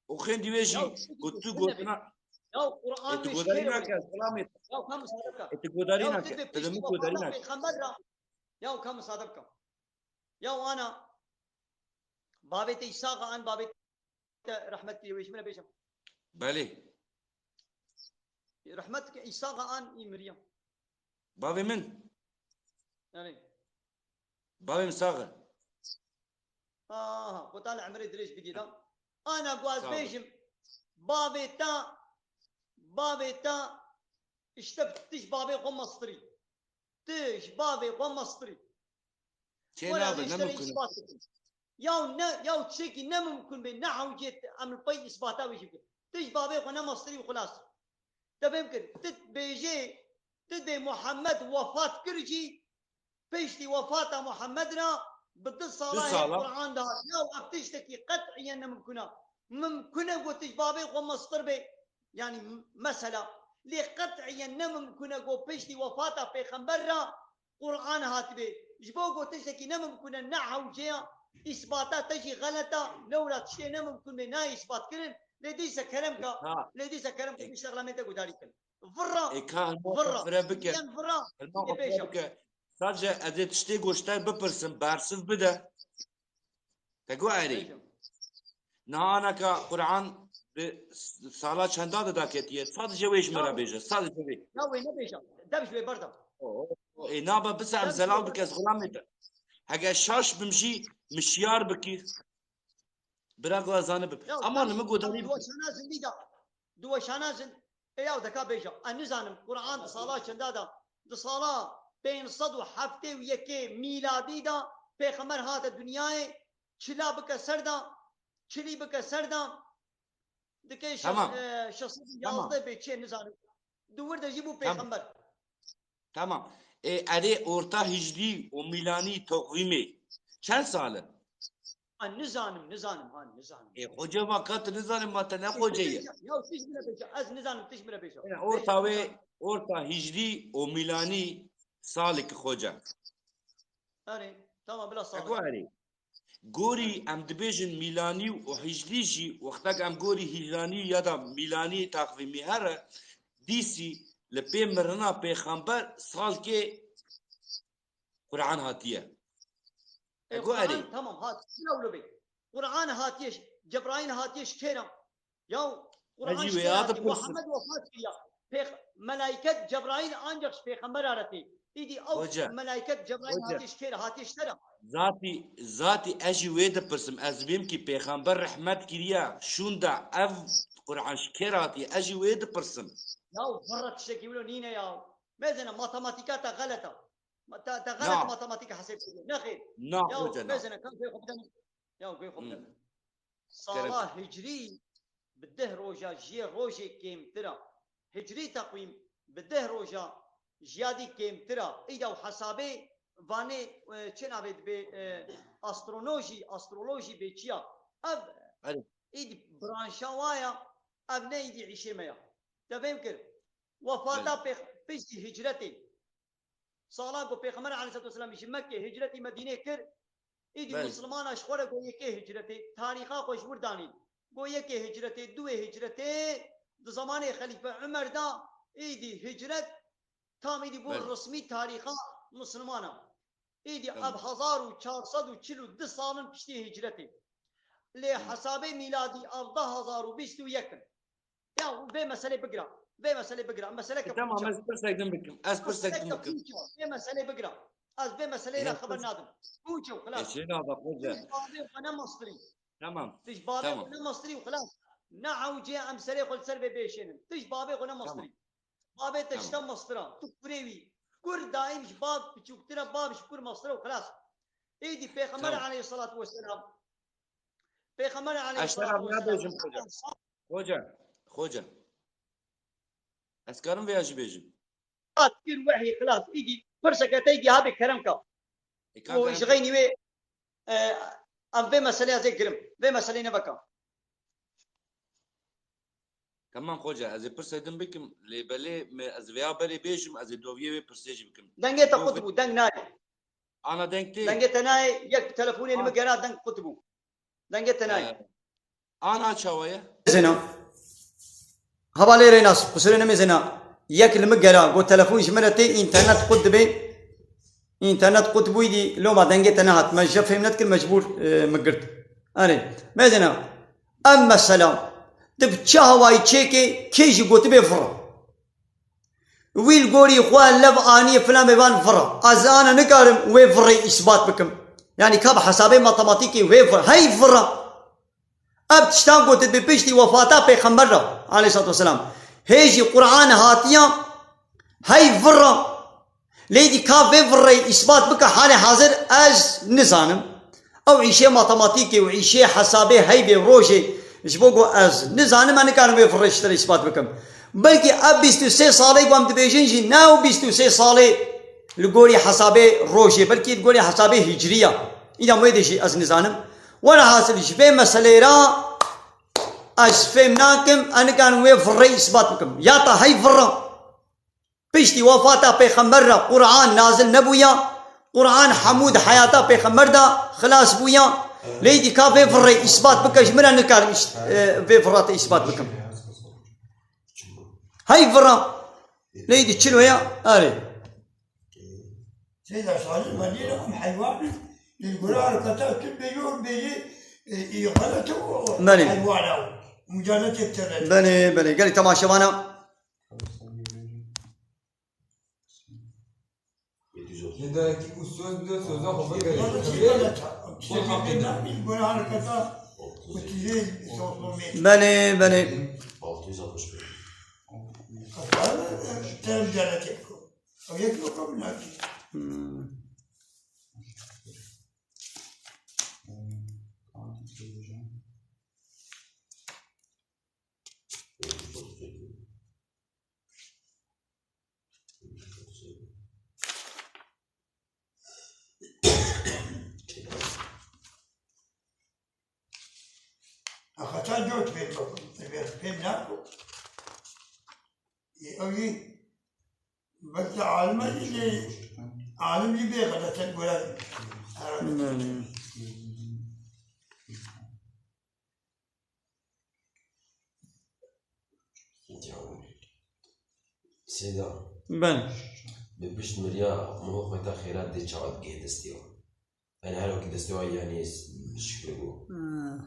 Û xêndî wê jî ku tu gotina. Ya Quran, e, tu godarî nake, selamê. Ya ka misade bike. E, tu godarî nake. Tu li min godarî nake. Pêxember ra. Ya ka misade bike. Ya ana bavê te îsaxa an bavê te rehmet kiriye wê ji min re bêje. Belê. Rehmet ke îsaxa an î miriye. Bavê min. Yani. Bavê min sax e. Aha, Xweda li emrê dirêj bidî da. Ana ku ez bêjim, bavê te, bavê te, işte tu ji bavê xwe mestirî. Tu ji bavê xwe mestirî. Çê nabe, ne mimkun e. Ya ne, ya tiştekî ne mimkun be, ne hewcê em li pey îsbata wê jî bikin. Tu ji bavê xwe ne mestirî û xilas. Te fêm kir, tu dibêjê, tu dibê Muhammed wefat kir jî, piştî wefata Muhammed re bi du sala hê Quran dihat. Ya ev tiştekî qet'iyen ne mimkun e. Mimkun e ku tu ji bavê xwe mestir bê. Yanî m-, mesela. Lê qet'iyen ne mimkun e ku piştî wefata pêxember re Quran hatibê. Ji bo ku tiştekî ne mimkun e, ne hewce ya, îsbata te jî xelet e, lewra tiştê ne mimkun bê, nayê îsbat kirin. Lê dîse kerem ka, lê dîse kerem ka, piştexlemê te gudarî kin. Virra, e, ka hilma xwe fire bike. Yan virra, hilma xwe fire bike. Sadece ez ê tiştê goşter bipirsim, bersiv bide. Te got erê. Niha anaka Quran bi s-, sala çenda de daketiye. Sadece wê ji me re bêje. Sadece wê. Ya wê nebêje. Dev ji wê berda. O, o, e, nabe bisa em zelal bike, ez xulamê te. Hege şaş bim jî mişyar bikî. Bira ku ez zanibim. Ama li min godarî bike. Duweşana zindî de. Duweşana zind. E ya deka bêje. Ez nizanim. Quran di sala çenda de. Di sala pênc sed û heftê û yekê mîladî de pêxember hate dinyayê. Çila bike ser de. Çilî bike ser de. Dike şeş, e, şeş sed û yazdeh bê çê nizanim. Di wir de jî bû pêxember. Tamam. E, erê orta hicrî û mîlanî toqvîmê çend sal e? Ha, nizanim, nizanim, ha, nizanim. E, xoce va ka tu nizanim, ma te ne xoce ye. Ya, tişt bile bêje, ez nizanim, tişt bile bêje. E, orta wê, orta hicrî û mîlanî Salek xoca. Erê, tamam, bila salek. Ego erê. Gorî em dibêjin mîlanî û hicrî jî, wextek em gorî hîcranî ya da mîlanî taxivî mî here, dîsî li pê mirina pêxember salkê Quran hatiye. E, ego erê. Quran, tamam, hat. Çira wilo bê? Quran hatiye, Cebraîl hatiye ji kê re? Ya, Quran ji kê re hatiye? Muhammed wefat kiriya. Pêx-, melaiket Cebraîl ancak ji pêxembera re tê. Îdî ew melaiket Cebraîl hatiye ji kê re? Hatiye ji te re. Zatî, zatî ez jî wê dipirsim. Ez bêm ki pêxember rehmet kiriya. Şûnda ev Quran ji kê re hatiye? Ez jî wê dipirsim. Ya, virre tiştekî wilo nîne ya. Mêzene matematîka te xelet e. Ma-, te, te xelet matematîka hesab kiriye. Nexêr. Na, ya, xoca, na. Mêzene, kan fê xwe bidene. Ya, guhê xwe bidene. Sala hicriyî bi deh roja ji yê rojê kêmtir a. Hicriyî teqwîm bi deh roja ji ya dî kêmtir a. Îda û hesabê vanê, e, çi navê dibe, e, astronojî, astrolojî bê çi ya. Ev îdî branşa wa ya, ev ne îdî îşê me ya. Te fêm kir. Wefata pêx-, piştî hicretê. Sala ku Pêxember aleyhissalatu vesselam ji Mekkê hicretî Medînê kir, îdî misilmana ji xwe re got yekê hicretê, tarîxa xwe ji wir danîn. Got yekê hicretê, duwê hicretê, di zemanê Xelîfe Umer de îdî hicret tam îdî bû resmî tarîxa misilmana. Îdî ev hezar û çar sed û çil û du sal in piştî hicretê. Lê hesabê mîladî ev du hezar û bîst û yek in. Ya vê meselê bigira. Vê meselê bigira. Mesele ke. Tamam, ez pirsek din bikim. Ez pirsek din bikim. Vê meselê bigira. Ez vê meselê re xeber nadim. Pûç e, xilas. Ê, çê nava, xoca. Tu ji bavê xwe ne mestirî. Tamam. Tu ji bavê xwe ne mestirî û xilas. Ne ewcê em serê xwe li ser vê bêşênin. Tu ji bavê xwe ne mestirî. Bavê te ji te mestir a. Tu kurê wî. Kur daîm ji bav piçûktir e, bav ji kur mestir e û xilas. Êdî Pêxember aleyhissalatu vesselam. Pêxember aleyhissalatu vesselam. Hoca. Hoca. Ez karim vêya jî bêjim. Hat kir wehî xilas. Îdî pirseke te îdî habe kerem ka. E, kaka, û ji xeynî wê, e, em vê meselê ez ê girim. Vê meselê neveka. Tamam xoca, ez ê pirsê din bikim. Lê belê me ez vêya berê bêjim, ez ê doviyê wê pirsê jî bikim. Dengê te qut bû, deng nayê. Ana deng tê. Dengê te nayê, yek telefonê li min gera deng qut bû. Dengê te nayê. Ana çawa ye? Zêna. Hevalê Rênas, qusûrê nemêzêna. Yek li min gera, got telefon ji min re tê, înternet qut dibe. Înternet qut bûyî dî, loma dengê te nehat. Me ji fêm nedikir, mecbûr, e, min girt. Erê, mêzêna. Ev mesela, tu bi çi hawayî çêkê, kê jî gotibe vira. Wî li gorî xwe lev aniye filan bêvan vira. Ez ana nikarim wê virê îsbat bikim. Yanî ka bi hesabê matematîkê wê vira. Hey vira. Ev tiştan gotin bi piştî wefata Pêxember re, aleyhissalatu vesselam. Hê jî Qur'an hatiya, hey vira. Lê dî ka vê virê îsbat bike halê hazir ez nizanim. Ew îşê matematîkê û îşê hesabê heybê rojê ji bo ku ez nizanim, ez nikarim vê firê ji te re îspat bikim. Belkî ev bîst û sê salê ku em dibêjin jî ne ew bîst û sê salê li gorî hesabê rojê, belkî li gorî hesabê hicrî ya. Îna wê de jî ez nizanim. Welhasil ji vê meselê re ez fêm nakim, ez nikarim wê firê îspat bikim. Ya ta hey vira. Piştî wefata Pêxember re Qur'an nazil nebûya, Qur'an hemû di heyata Pêxember de xilas bûya, lê dî ka vê virê îsbat bike, ji min re nikarim îs-, e, vê vira te îsbat bikim. Hey vira, lê dî çilo ya, erê. Seyda Salih, Medîne, em heywan in, li gora hareketa tu bêjî û bêjî, e, e, xelet û heywana û mucaletek te re. Belê, belê, gelî temaşevana. Yedayekî ku söz bide, söze xwe bigere. Belê, belê. Hmm. Heta cot fêm, fêm nakim. Ew yî belkî alime jî lê Alim jî bê xelete gore. Belê. Seyda. Ben. Bi pişt miriya moho xwe ta xêra dê çawa digihê destê wan. Yani her wekî destê wan yanî şikir bû. Hmm.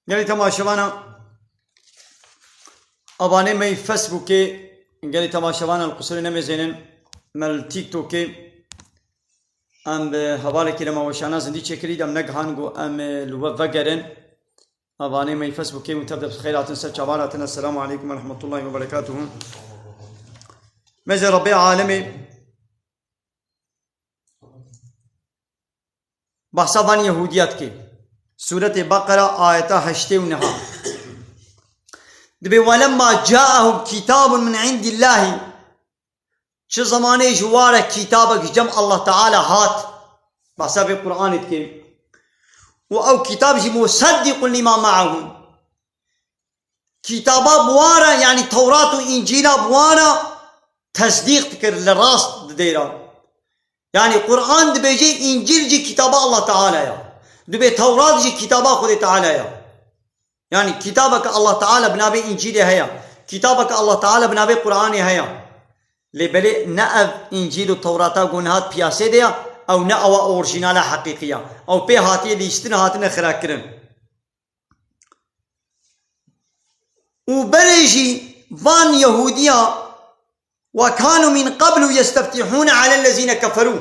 Gelî temaşevana, abanê me yê Facebookê, gelî temaşevana li qusurê nemêzênin, me li TikTokê, em bi hevalekî remaweşana zindî çêkirî, dem negihan ku em li we vegerin. Abanê me yê Facebookê û tev de bi xêr hatin ser çavan hatin. Esselamu aleykum ve rahmetullahi ve berekatuhu. Meze Rabbê alemê. Behsa van Yehûdiya dike. Sûretê Beqera ayeta heştê û neha. Dibê, "Welemma caehum kitabun min indillahî." Çi zemanê ji ware kitabek ji cem Allah Teala hat. Behsa vê Qur'anê dike. Û ew kitab jî museddiqun lima maahum. Kitaba bi wan re, yanî Tewrat û Încîla bi wan re tesdîq dikir, li rast didêra. Yanî Qur'an dibêje Încîl jî kitaba Allah Teala ya. Dibê Tewrat jî kitaba Xwedê Teala ya. Yanî kitabeke Allah Teala bi navê Încîlê heye. Kitabeke Allah Teala bi navê Qur'anê heye. Lê belê ne ev Încîl û Tewrata ku niha di piyasê de ya, ew ne ew a orjînala heqîqî ya. Ew pê hatiye lîstin, hatine xirakirin. Û berê jî van Yehûdiya, "Ve kanu min qablu yesteftihûne alellezîne keferû."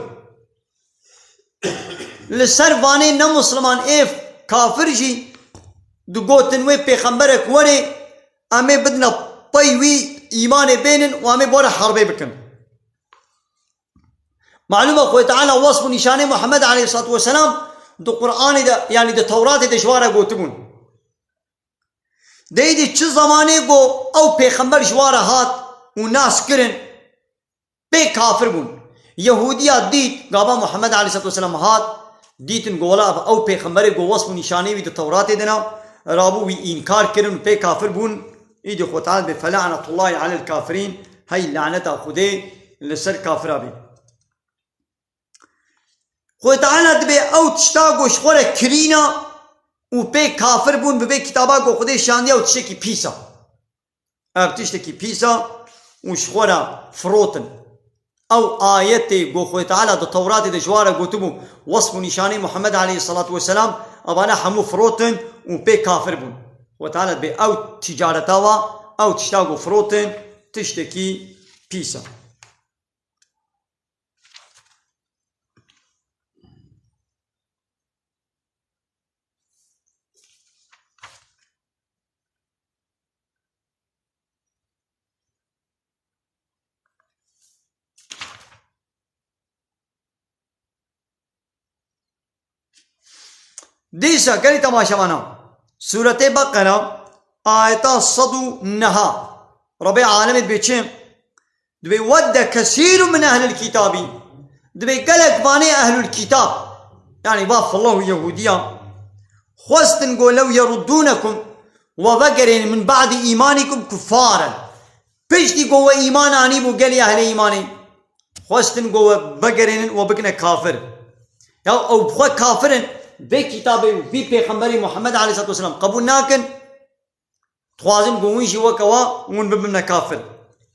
Li ser vanê ne misliman ê kafir jî digotin wê pêxemberek were, em ê bidine pey wî, îmanê bênin û em ê bi we re herbê bikin. Malûm e, Xwedê Teala wesf û nîşanê Muhammed aleyhissalatu vesselam di Qur'anê de, yanî di Tewratê de ji wan re gotibûn. Dey dî çi zemanê ku ew pêxember ji wan re hat û nas kirin, pê kafir bûn. Yehûdiya dît, gava Muhammed aleyhissalatu vesselam hat, dîtin ku wela ev ew pêxemberê ku wesf û nîşanê wî di Tewratê de ne, rabû wî înkar kirin û pê kafir bûn. Îdî Xwedê Teala dibê, "Fele'netullahî alel kafirîn", hey laneta Xwedê li ser kafira bî. Xwedê Teala dibê ew tişta ku ji xwe re kirîna û pê kafir bûn, bi vê kitaba ku Xwedê şandiya, ew tiştekî pîs e. Ev tiştekî pîs e û ji xwe re firotin. Ew ayetê ku Xwedê Teala di Tewratê de ji wan re gotibû, wesf û nîşanê Muhammed aleyhissalatu vesselam, evane hemû firotin û pê kafir bûn. Xwedê Teala dibê ew ticareta wa, ew tişta ku firotin, tiştekî pîs e. Dîsa gelî temaşevana, Sûretê Beqera, ayeta sed û neha. Rebê alemê dibê çi? Dibê, "Wedde kesîrun min ehlil kitabî." Dibê gelek vanê ehlul kitab, yanî va filo û Yehûdiya, xwestin go lew yeruddûnekum, we vegerên min ba'di îmanîkum kuffaren. Piştî go we îman anîbû gelî ehlê îmanê, xwestin go we vegerênin, we bikine kafir. Ya ew bi xwe kafir in, vê kitabê û vî pêxemberî Muhammed aleyhissalatu vesselam qebûl nakin. Dixwazin ku hûn jî weke wa hûn bibine kafir.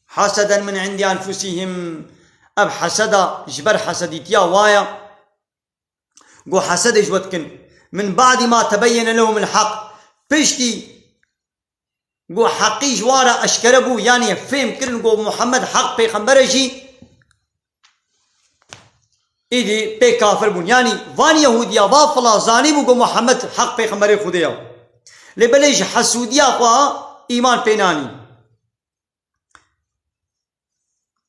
Haseden min indî enfusîhim. Ev heseda ji ber hesedîtiya wa ya. Ku hesedê ji we dikin. Min ba'dî ma tebeyyene lehumul haq. Piştî ku heqî ji wan re eşkere bû, yanî fêm kirin ku Muhammed heq pêxember e jî, Îdî pê kafir bûn. Yanî van Yehûdiya, va fila zanîbû ku Muhammed heq pêxemberê Xwedê ye. Lê belê ji hesûdiya xwe îman pê nanîn.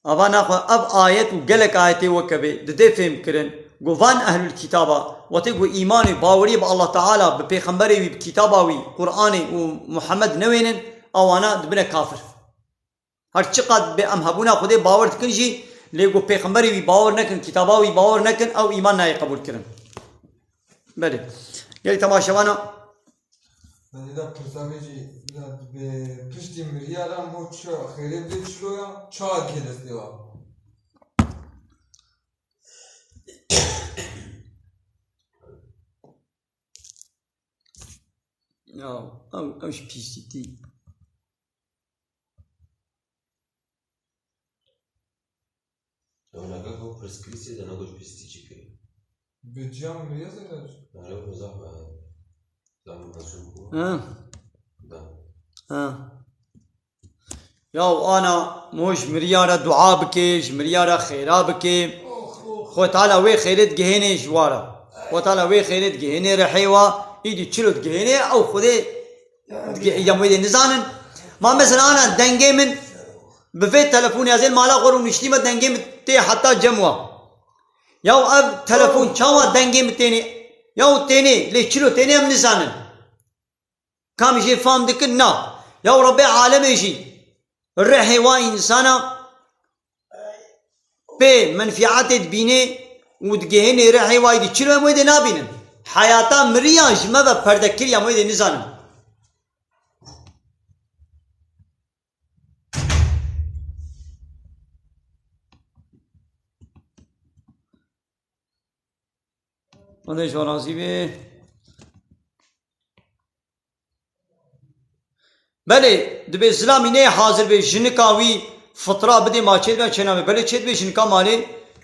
Ava naxwe ev ayet û gelek ayetê weke vê didê fêm kirin ku van ehlul kitaba, wetê ku îmanê baweriyê bi Allah Teala, bi pêxemberê wî, bi kitaba wî, Qur'anê û Muhammed newênin, ewana dibine kafir. Her çiqad bi em hebûna Xwedê bawer dikin jî, lê ku pêxemberê wî bawer nekin, kitaba wî bawer nekin, ew îman nayê qebûl kirin. Belê. Gelî temaşevana. Belê da pirsa vê jî, bila bi piştî miriya re em bo çi xêrê bidê çilo ya, çawa dikê destê wa? Ya, ew, ew ji pîsîtî. Ew naka ku pirsgirîsê de nago ji pîsîtî çi kirî? Bi ciya min miriya zêde ji. Nare, ew zaf, zaf mezûn bû. Ha. Da. Ha. Ya ana mo ji miriya re dua bike, ji miriya re xêra bike. Xwe Teala wê xêrê digihênê ji wa re. Xwe Teala wê xêrê digihênê rihê wa, îdî çilo digihênê, ew Xwedê digihê, ya wê dê nizanin. Ma mesela ana dengê min bi vê telefonê ez ê li mala xwe rûniştîme, dengê min tê heta cem wa. Ya ev telefon çawa dengê min tênê? Ya tênê, lê çilo tênê em nizanin. Kam jê fam dikin? Na. Ya Rebbê alemê jî rihê wa însana pê menfîatê dibînê û digihênê rihê wa, îdî çilo em wê dê nabînin. Heyata miriya ji me ve perde kiriye, em wê dê nizanin. Xwedê ji we razî be. Belê, dibê zilamî neyê hazir bê, jinika wî fitra bidê, ma çêdibe, çênabe. Belê çêdibe, jinika malê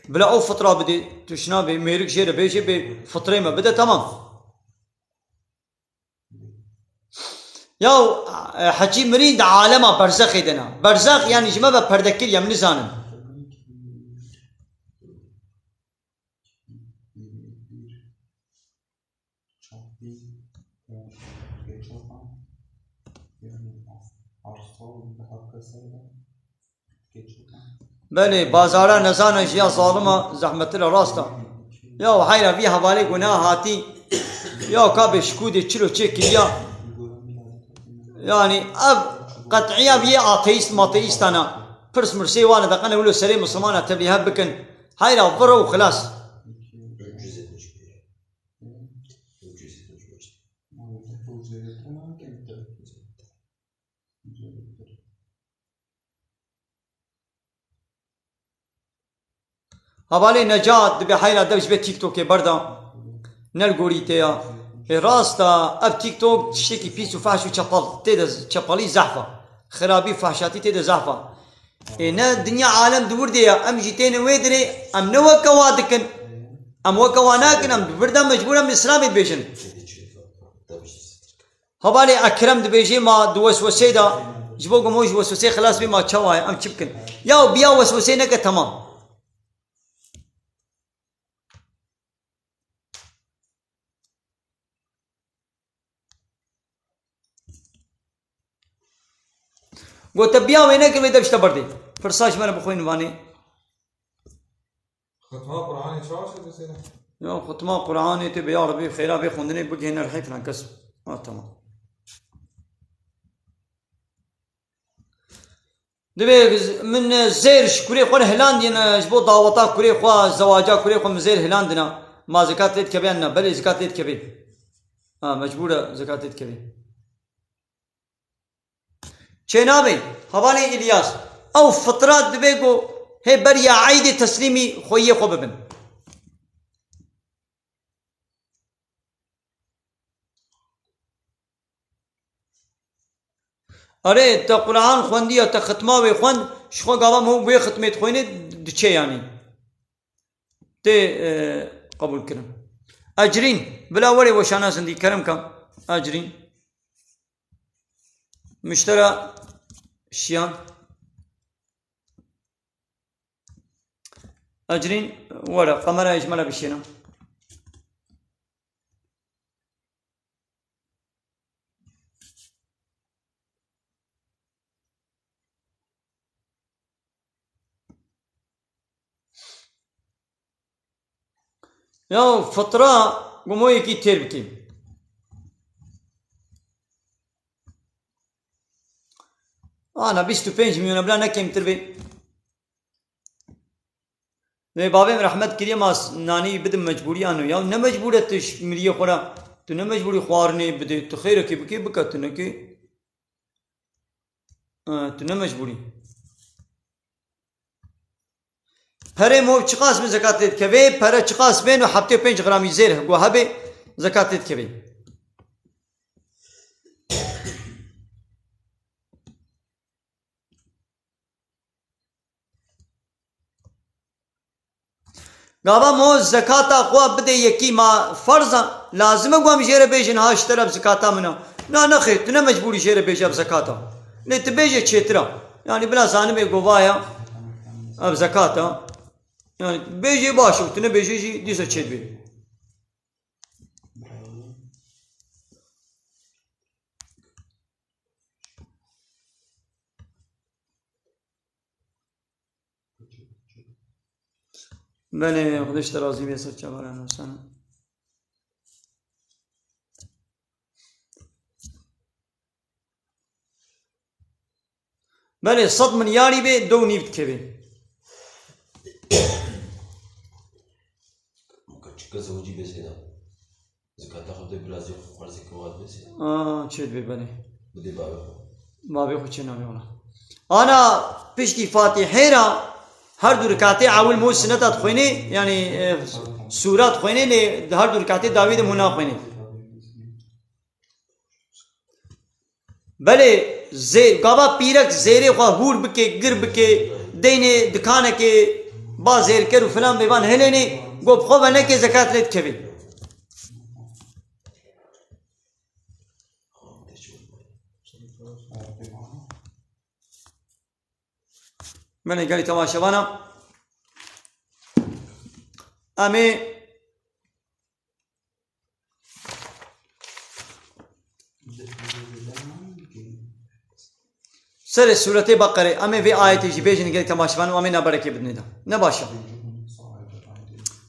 bila ew fitra bidê. Tu ji nabê mêrik jê re bêjê bê fitrê me bide, temam. Ya, e, hecî mirî di alema berzexê de ne. Berzex, yanî ji me ve perde kiriye, em nizanin. Belê, bazara nezana jiya zalima zehmetli rast e. Ya heyra vî hevalê guna hatî. Ya ka bê şikûdê çilo çê kiriya. Yanî ev qet'iya vî yê ateîst mateîstana. Pirs mirsê wane de qene wilo serê misilmana tevlîhev bikin. Heyra viro û xilas. Hevalê Necat dibê heyra dev ji vê TikTokê berda. Ne li gorî te ya. Ê rast e, ev TikTok tiştekî pîs û fehş û çepal tê de, çepalî zehf e. Xirabî û fehşatî tê de zehf e. Ê ne dinya alem di wir de ya, em jî têne wê dirê, em ne weke wa dikin. Em weke wa nakin, em di vir de mecbûr em Îslamê dibêjin. Hevalê Ekrem dibêjê ma di weswesê de, ji bo ku mo ji weswesê xilas bê ma çawa ye, em çi bikin? Ya biya weswesê neke temam. Gote biya wê nekir wê de bişte berdê. Pirsa ji me re bixwînin vanê. Xitma Qur'anê çawa çêdibê sêre? Ya xitma Qur'anê tê be ya Rebî xêra vê xwendinê bigihêne rihê filan kes. Ha, tamam. Divê min zêr ji kurê xwe re hilandîne, ji bo daweta kurê xwe, zewaca kurê xwe min zêr hilandine. Ma zekat lê dikeve yan na? Belê zekat lê dikeve. Ha, mecbûr e zekat lê dikeve. Çênabê, hevalê Îlyas, ew fitra divê ku hê beriya eydê teslîmî xweyiyê xwe bibin. Erê, te Quran xwendiya, te xitma wê xwend, ji xwe gava min wê xitmê dixwînê diçe yanî. Tê, e, qebûl kirin. Ecrîn, bila werê weşana zindî, kerem ke. Ecrîn. Muştera Şiyan. Ecrîn, were, kamerayê ji me re bişêne. Ya fitra gumoyekî têr bikî. Ana bîst û pênc milyon e, bila ne kêmtir bê. Lê bavê min rehmet kiriye, ma s-, nanî bidim mecbûrî ano. Ya ne mecbûr e tu ş-, miriyê xwe re, tu ne mecbûrî xwarinê bidê, tu xêrekê bikê, bike, tu nekê. E, tu ne mecbûrî. Perê mov çiqas bin zekat lê dikeve, pere çiqas bên û heftê û pênc gramî zêr go hebe zekat lê dikeve. Gava mo zekata xwe bide yekî ma ferz e, lazim e ku em jê re bêjin ha ji te re ev zekata min e. Na nexêr, tu ne mecbûrî jê re bêje ev zekata. Lê tu bêje çêtir e. Yanî bila zanibê ku va ya ev zekata. Yanî bêjê baş e, tu nebêjê jî dîsa çêdibê. Belê, Xwedê ji te razî be, ser çavara me sana. Belê, sed milyarî be, do û nîv dikeve. Çika zewicî be zêde. Zekata xwe de biraz yok, xwarzê ke wat bes. Aa, çê dibe, belê. Bidê bavê xwe. Bavê xwe çê nabê wala. Ana piştî Fatîhê ra her du rekatê ewil mo sineta dixwênê, yanî, e, sûra dixwênê, lê di her du rekatê dawî de mo naxwênê. Belê zê-, gava pîrek zêrê xwe hûr bike, gir bike, deynê dikanekê ba zêrker û filan bêvan hilênê, go bi xwe ve neke zekat lê dikeve. Belê gelî temaşevana. Em ê Serê sûretê Beqerê, em ê vê ayetê jî bêjin gelî temaşevan û em ê naberekê bidinê de. Ne baş e.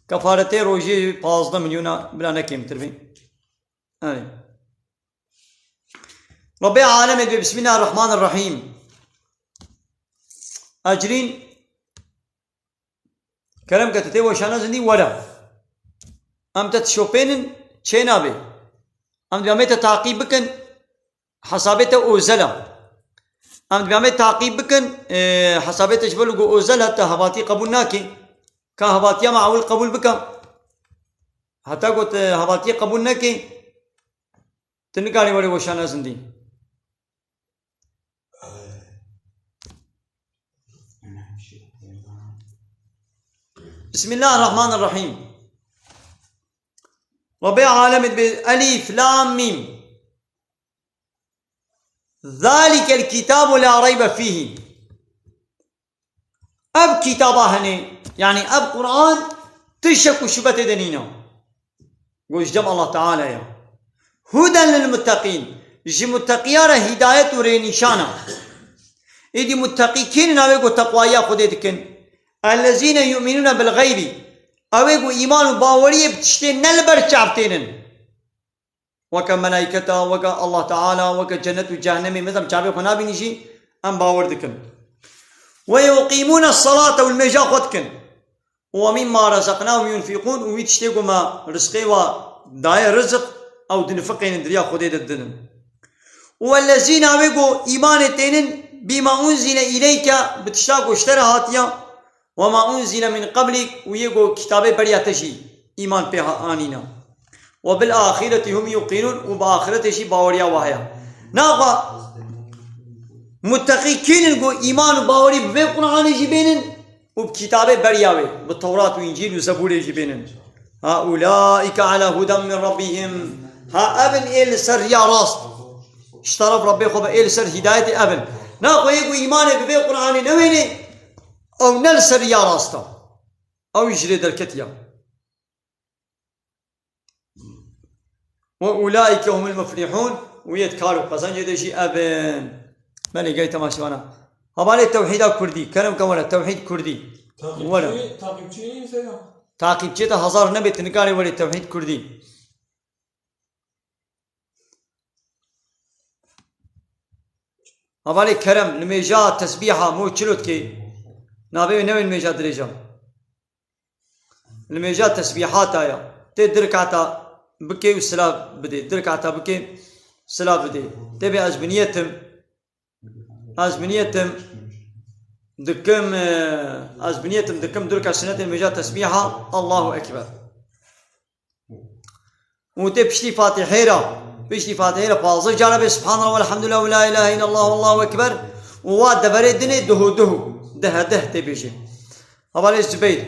Kefaretê rojê pazdeh milyona bila ne kêmtir bê. Erê. Rabbê alemê dibê, Bismillahirrahmanirrahîm. Ecrîn Kerem ke tu tê weşana zindî were. Em te dişopênin çê nabê. Em dibê em ê te taqîb bikin, hesabê te ozel e. Em dibê em ê taqîb bikin, e, hesabê te ji ber ku ozel e, te hevatî qebûl nake. Ka hevatiya me ewil qebûl bike. Heta ku te hevatiyê qebûl neke, tu nikarî were weşana zindî. Bismillahirrahmanirrahîm. Rabbê alemê dibê Elîf Lam Mîm. Zalikel kitabu la reybe fîhî. Ev kitaba hene, yanî ev Quran, ti şek û şubetê de nîne. Got ji cem Allah Teala ya. Huden lil mutteqîn, ji mutteqiya re hidayet û rênîşan e. Êdî mutteqî kî ne? Ew ê ku teqwaya Xwedê dikin. Ellezîne yu'minûne bil xeybî, ew ê ku îman û baweriyê bi tiştê ne li ber çav tênin. Weke melaîketa, weke Allah Teala, weke cennet û cehennemê, mezem çavê xwe nabînî jî, em bawer dikin. Ve yuqîmûne selate, û nimêja xwe dikin. Û ve mîmma rezeknahum yunfîqûn, û wî tiştê ku me rizqê wa daye rizik, ew dinifiqênin, di riya Xwedê de didin. Û wellezîna, wê ku îmanê tênin, bîma unzîle îleyke, bi tişta ku ji te re hatiye, وما أنزل من قبلك، û yê ku kitabê beriya te jî îman pê ha-, anîne. وبالآخرة هم يوقنون، û bi axiretê jî baweriya wa heye. Naxa muteqî kînin ku îman û bawerî bi vê Qur'anê jî bênin û bi kitabê beriya wê, bi Tewrat û Încîl û Zebûrê jî bênin. Ha ulaîke ala huden min rabbihim. Ha ev in ê li ser riya rast. Ji teref Rebbê xwe ve ê li ser hidayetê ev in. Naxwe yê ku îmanê bi vê Qur'anê newênê, ew ne li ser riya rast e. Ew ji rê derketiye. Ve ulaîke humul muflihûn, û yê di kar û qezencê de jî ev in. Belê gelî temaşevana. Hevalê tewhîda kurdî, kerem ke were, tewhîd kurdî. Were. Takipçi, takipçi sera. Takipçiyê te hezar nebe, tu nikarî werî tewhîd kurdî. Hevalê kerem, nimêja tesbîha mo çilo dikê? Nabê wê newên nimêja dirêja. Nimêja tesbîhata ya. Tê du rekata bikê û silav bidê. Du rekata bikê, silav bidê. Tê bê ez bi niyetim, ez bi niyetim dikim, e, ez bi niyetim dikim du rekat sunetê nimêja tesbîha. Allahu Ekber. Û tê piştî Fatihê re, piştî Fatihê re pazdeh cara bê Subhanallah velhamdülillah ve la ilahe illallah vallahu ekber. Û wa deverê dinê duhu duhu, deh deh tê bêjê. Hevalê Zubeyr,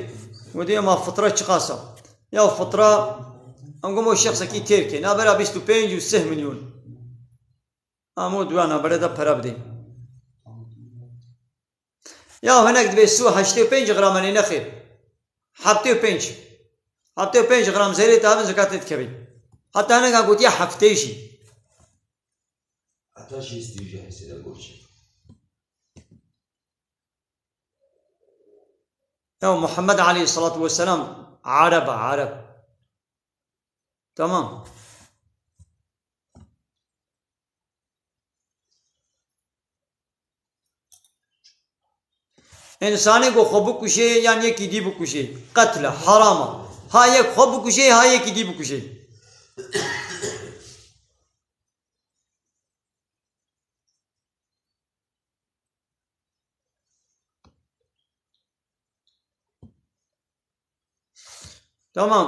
û dê ma fitra çiqas a? Ya fitra, em gomo şexsekî têr kê, nabera bîst û pênc û sih milyon. Em o duwa nabere de pere bidê. Ya hinek dibê sû heştê û pênc gram e, nê nexêr. Heftê û pênc. Heftê û pênc gram zêrê te hebin zekatê dikevî. Heta hinek gotiye heftê jî. Heta şêstî jî hesê de goçe. Ya Muhammed aleyhissalatu vesselam Arab e, Arab. Tamam. Însanê ku xwe bikuşê yan yekî dî bikuşê, qetil e, heram e. Ha yek xwe bikuşê, ha yekî dî bikuşê. Tamam.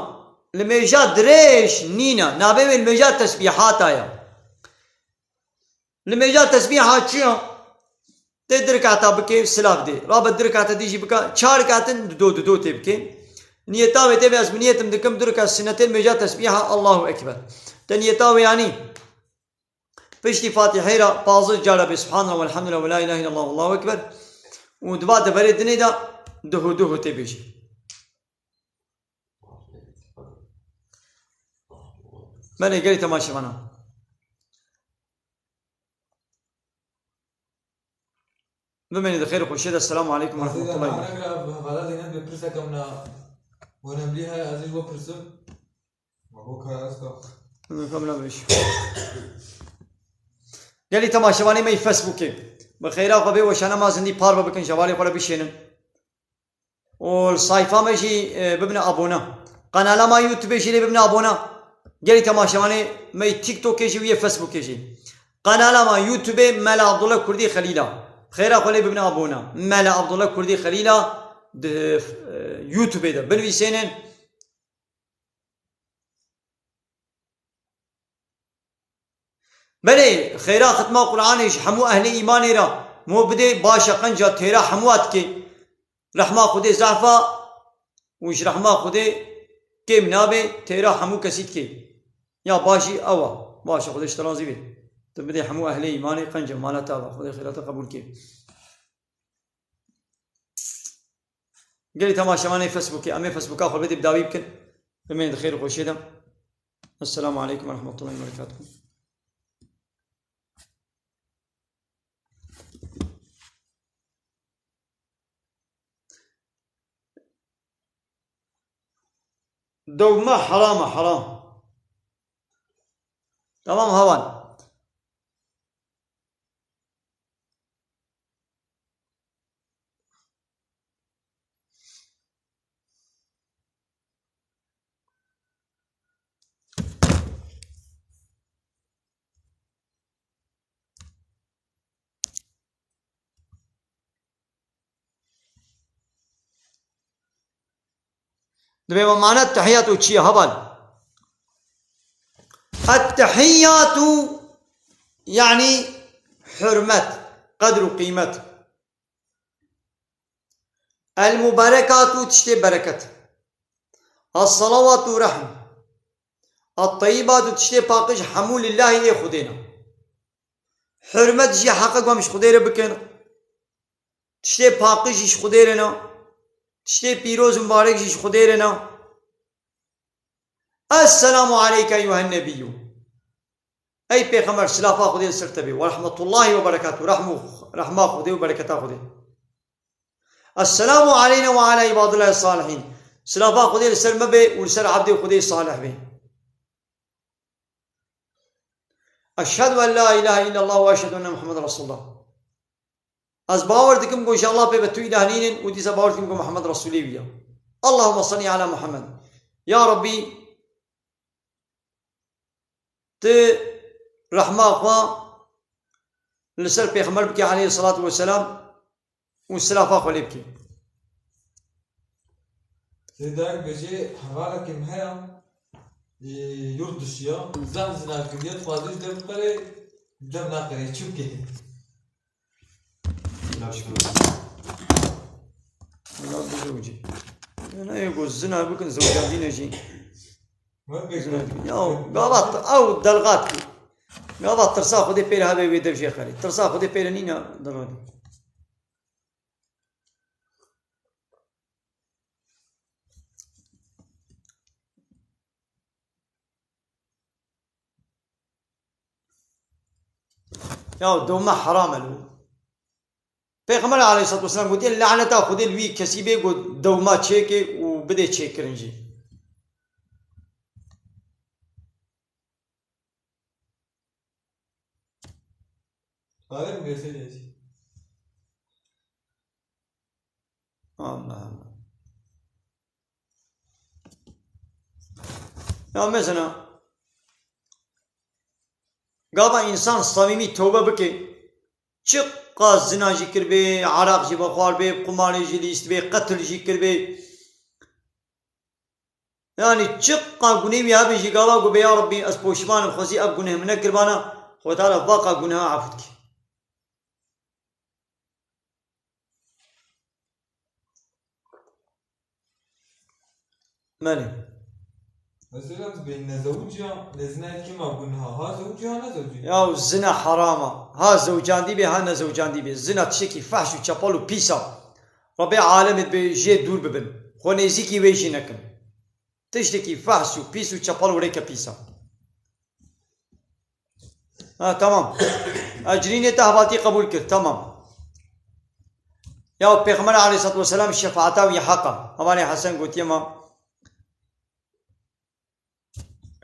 Limêja dirêj nîne. Navê wê limêja tesbîhata ya. Limêja tesbîha çi ya? Tê du rekata bikê, silav dê. Rabe du rekata dî jî bika. Çar rekatin dido dido tê bikê. Niyeta wê tê bê ez bi niyetim dikim du rekat sinetê limêja tesbîha Allahu Ekber. Te niyeta wê yanî? Piştî Fatihê re pazdeh cara bê Subhanallah velhamdülillah ve la ilahe illallah vallahu ekber. Û di va deverê dinê de duhu duhu tê bêjî. Belê gelî temaşevana. Bimînî di xêr û xweşiyê de. Selamu aleykum ve rahmetullahi ve berekatuhu. Hevala Zeynep bê pirseke min a önemlî heye, ez ê ji we pirsim. Ma bo kara ez ka. Min ka min a bêj. Gelî temaşevanê me yê Facebookê. Bi xêra xwe bê weşana ma zindî parve bikin, ji hevalê xwe re bişênin. Û li sayfa me jî, e, bibine abone. Kanala ma YouTube jî lê bibine abone. Gelî temaşevanê me yê TikTokê jî û yê Facebookê jî. Kanala ma YouTubeê Mela Abdullah Kurdî Xelîla. Xêra xwe lê bibine abone. Mela Abdullah Kurdî Xelîla di, e, YouTubeê de binivîsênin. Belê, xêra xitma Qur'anê ji hemû ehlê îmanê re mo bidê, baş e, qenca têra hemûa dikê. Rehma Xwedê zehfa û ji rehma Xwedê kêm nabe, têra hemû kesî dikê. Ya baş jî ew e. Baş e, Xwedê ji te razî be. Tu bidê hemû ehlê îmanê qenca mala te ve. Xwedê xêra te qebûl kê. Gelî temaşevanê Facebookê, em ê Facebooka xwe bidê bi dawî bikin. Bimînin di xêr û xweşiyê de. Esselamu aleykum ve rahmetullahi ve berekatuhu. Dewma heram e, heram. Tamam heval. Dibê me mane tehiyyatû çi ye heval? Ettehiyyatû yanî hurmet, qedr û qîmet. El mubarekatû tiştê bereket. Es salawatû rehm. Et teyyibatû tiştê paqij hemû lillahî ê Xwedê ne. Hurmet jî heqe ku em ji Xwedê re bikin. Tiştê paqij jî ji Xwedê re ne. Tiştê pîroz û mibarek jî ji Xwedê re ne. Esselamu aleyke eyyuhen nebiyyû. Ey Pêxember, silafa Xwedê li ser te bê. Ve rahmetullahi ve berekatuhu. Rehmû, rehma Xwedê û bereketa Xwedê. Esselamu aleyna ve ala ibadillahi salihîn. Silafa Xwedê li ser me bê û li ser ebdê Xwedê salih bê. Eşhedü en la ilahe illallah ve eşhedü enne Muhammeden Resulullah. Ez bawer dikim ku ji Allah pê ve tu îlah nînin û dîsa bawer dikim ku Muhammed Resûlê wî ye. Allahümme salli ala Muhammed. Ya Rabbî, tu rehma xwe li ser Pêxember bike aleyhissalatu vesselam û silafa xwe lê bike. Sê dayik bêjê hevalekê min heye, ê, yurt dişiya, zehf zina kiriye, dixwaze ji dev biqere, dev naqere, çi bike? Wela bizewicî. Ne, ê ku zina bikin, zewcandîne jî. Zina bikin. Ya, gava t-, ew delgat ki. Gava tirsa Xwedê pêre hebe wê dev jê xerê. Tirsa Xwedê pêre nîne, delgat. Ya dewma heram e lo. Pêxember aleyhissalatu vesselam gotiye, laneta Xwedê li wî kesî bê ku dewma çêke û bidê çêkirin jî. Tarih mi gösteriyor? Allah Allah. Ya mesela, gava însan samîmî tewbe bike, çiqa zina jî kiribê, eraq jî vexwarbê, qumarê jî lîstibê, qetil jî kiribê. Yanî çiqa gunê wî hebe jî gava ku bê, ya Rabbî, ez poşman im, xwezî ev guneh min nekiribana, Xwedê Teala vaqa guneha efû dike. Belê. Mesela tu bê nezewiciya, lê zina kima gunha, ha zewiciya, ha nezewiciya? Ya zina herama. Ha zewcandî bê, ha nezewcandî bê. Zina tiştekî fehş û çepel û pîs a. Rebê alemê dibê jê dûr bibin. Xwe nêzîkî wê jî nekin. Tiştekî fehş û pîs û çepel û rêke pîs a. Ha, tamam. Ecrînê te hevaltî qebûl kir, tamam. Ya Pêxember aleyhissalatu vesselam şefaata wî heq a. Hevalê Hesen gotiye me,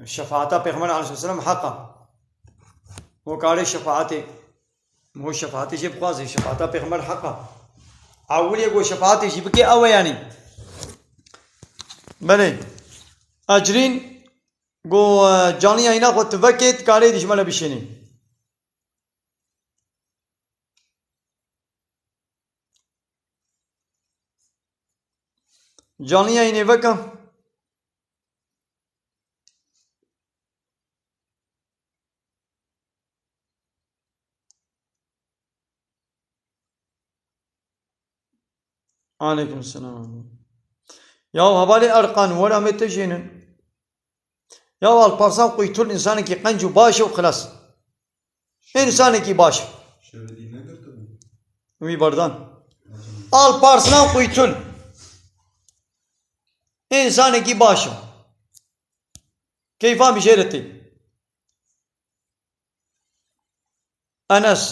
şefaata Pêxember aleyhissalatu vesselam heq a. O karê şefaatê, o şefaatê jê bixwaze, şefaata Pêxember heq a. Ewilê ku şefaatê jî bike ew e yanî. Belê. Ecrîn Go, e, canlı yayına xwe tu vekê, dikarê dijmele bişênî. Canlı yayınê veke. Aleykum selam. Ya hevalê Erkan, wera me te jênin. Ya Alparslan Quytul insanekî qenc û baş e û xilas. Însanekî baş. Şevedî negirtibû. Wî berdan. Alparslan Quytul. Însanekî baş e. Keyfa min jê re tê. Enes,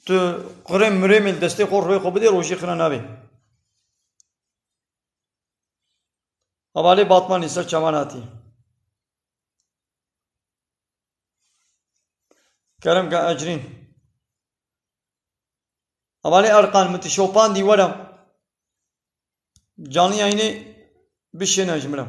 tu qirê mirê min destê xwe rûyê xwe bidê, rojî xira nabê. Hevalê Batmanî ser çavan hatî. Kerem ke Ecrîn. Hevalê Erkan, min tu şopandî were. Canlı yayınê bişêne ji min re.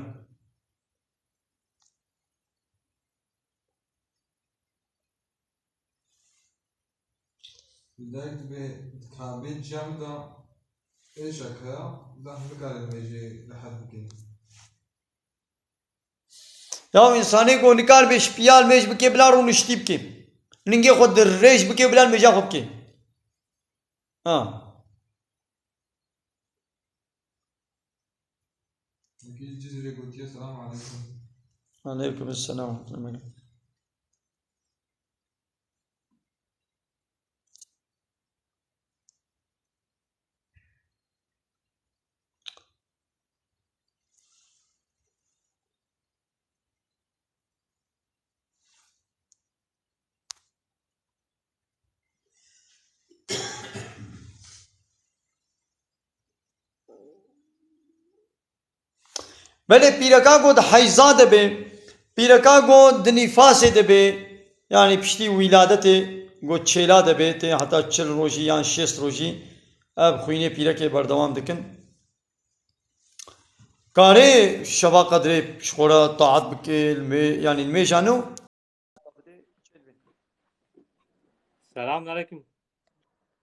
Dayik dibê kabê cem de êşek heye, deh nikare nimêjê rehet bike. Ya însanê ku nikar bê şpiya nimêj bike, bila rûniştî bike. Lingê xwe dirêj bike, bila nimêja xwe bike. Ha. Wekî Cizîrê gotiye, Selamu aleykum. Aleykum selam. Belê pîreka ku di heyza de be, pîreka ku di nîfasê de be, yanî piştî wîladetê, got çêla de bê, tê heta çil rojî yan şêst rojî ev xwînê pîrekê berdewam dikin. Karê şeva qedrê ji xwe re taat bike, li mê-, yanî li mêja nû. Selamun aleyküm.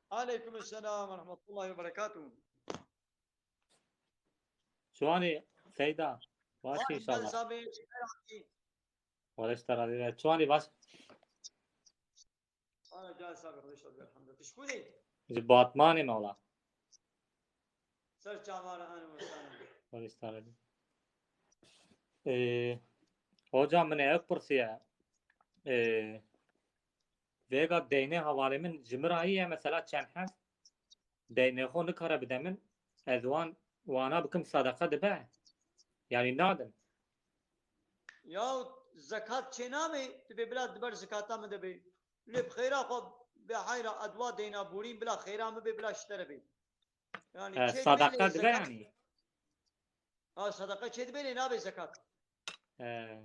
Aleyküm selam ve rahmetullahi ve berekatuhu. Şiwanê Seyda, baş Vay, inşallah. Gel sabê, şeker hatî. Xwedê ji te razî be. Şiwanê baş. Ana gel sabê, Xwedê ji te razî be, elhamdülillah. Tu ji ku dî? Ji Batmanê me wala. Ser çavan re, ahlen ve sahlen. Xwedê ji te razî be. Ee, hocam, min ê ev pirsiye. Ee, vêga deynê hevalê min ji min re heye, mesela çend heb. Deynê xwe nikare bide min, ez wan, wana bikim sedeqe dibe? Yanî nadim. Ya zekat çênabe, tu bê bila di ber zekata min de bê. Lê bi xêra xwe bê hayra edwa deyna borîn bila xêra min bê bila ji te re bê. Yanî He, çê dibe lê sedeqe dibe zekat. Yanî. Ha, sedeqe çê dibe lê nabe zekat. He.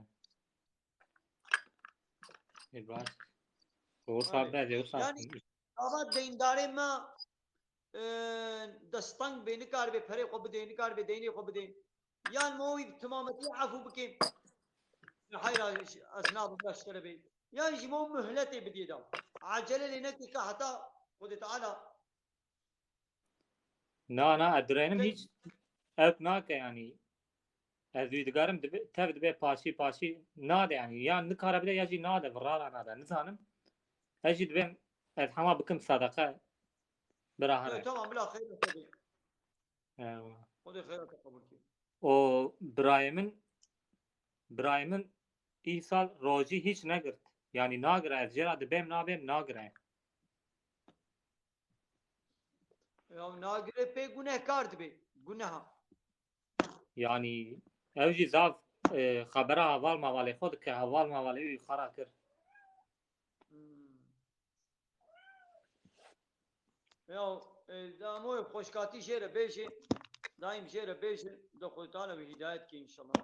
Ê baş. Wisa Aynen. Be, wisa. Yanî, gava deyndarê me, e, desteng bê, nikaribe perê xwe bidê, nikaribe deynê xwe bidê. Yan me wî bi timametî efû bikê. Hayra ez nabim, bila ji te re bê. Yan ji me muhletê bidê da. Acele lê nekê ka heta Xwedê Teala Na, na, ez dirênim Te- hîç ew nake yanî. Ez wî digarim dibe, tev dibe paşî, paşî nade yanî. Ya nikare bide ya jî nade, virara nade. Nizanim. Ez jî dibêm ez hema bikim sedeqe bira Yo, here. Tamam, bila xeyra te bê. Eyvallah. Xwedê xeyra te qebûl kê. O birayê min, birayê min îsal rojî hîç negirt. Yanî nagire, ez jê re dibêm nabêm nagire. Ya nagire pê gunehkar dibe. Guneha. Yanî ew jî zaf, e, xebera heval mevalê xwe dike, heval mevalê wî xera kir. Hmm. Ya, e, damoyê xweşkatî jê re bêje, daîm jê re bêje, de Xwedê Teala wî hîdayet ke înşallah.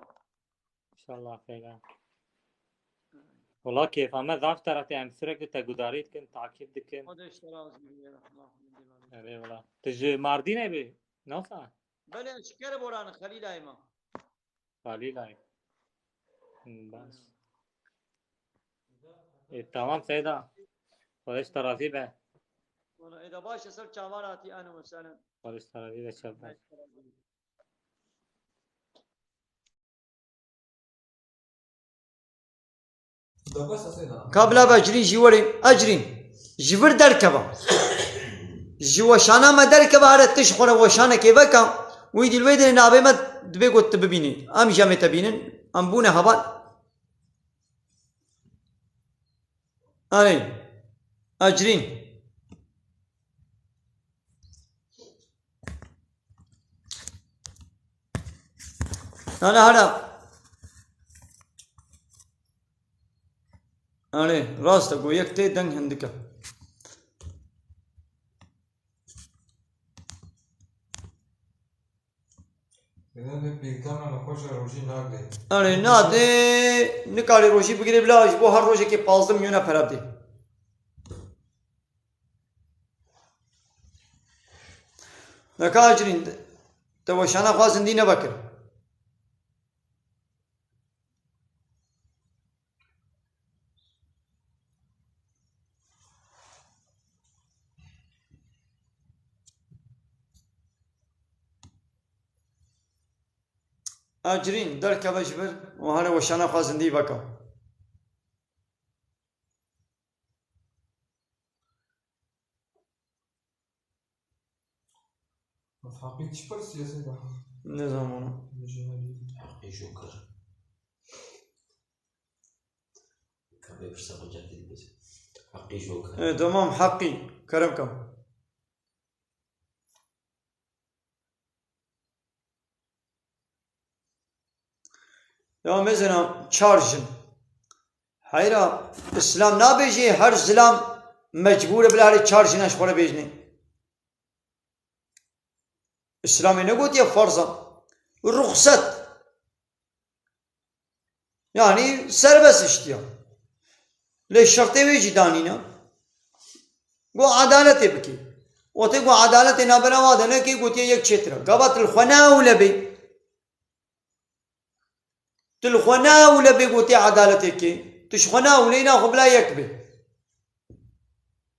İnşallah xeyra. Wala kêfa me zaf te re tê, em sürekli te gudarî dikin, takip dikin. Xwedê ji te razî be, ya Rahman. Erê wala. Tu ji Mardînê bî, nasa? Belê, ez ji Kereboran, Xelîlayê me. Xelîlayê. Hmm, baş. E, tamam Seyda. Xwedê ji te razî be. Wala, ê de baş e, ser çavan hatî, ehlen ve sehlen. Xwedê ji te razî be, çavan. Ka bila Ecrîn jî were. Ecrîn, ji vir derkeva. Ji weşana me derkeva, here tu ji xwe re weşanekê veka. Wî dîl wê dinê navê me dibê got tu bibînî. Em jî em ê te bînin. Em bûne heval. Erê. Ecrîn. Nane hala. Erê, rast e, got yek tê deng hindik e. Dene de pêkdana nexweşa rojî nagre. Erê, nade, nikarê rojî bigire bila ji bo her rojekê pazdeh milyona pere bidê. Neka Ecrîn, te weşana xwe zindî nevekir. Ecrîn, derkeve ji vir û here weşana xwe zindî veke. Heqî çi pirsiye Seyda? Ne zaman o? Heqî joker. Ka bê pirsa xwe cehkî dibêje. Heqî joker. E, tamam, Heqî. Kerem kam. Ya mezena çar jin. Heyra, Îslam nabêjê her zilam mecbûr e bila herê çar jina ji xwe re bêjinê. Îslamê negotiye ferz e. Ruxset. Yanî serbest iştiya. Lê şertê wê jî danîne. Go edaletê bikê. Wextê go edaletê navbera wa de nekê, gotiye yek çêtir e. Gava tu li xwe neewle bê. Tu li xwe neewle bê, gotiye edaletê kê. Tu ji xwe neewle, îna xwe bila yek bê.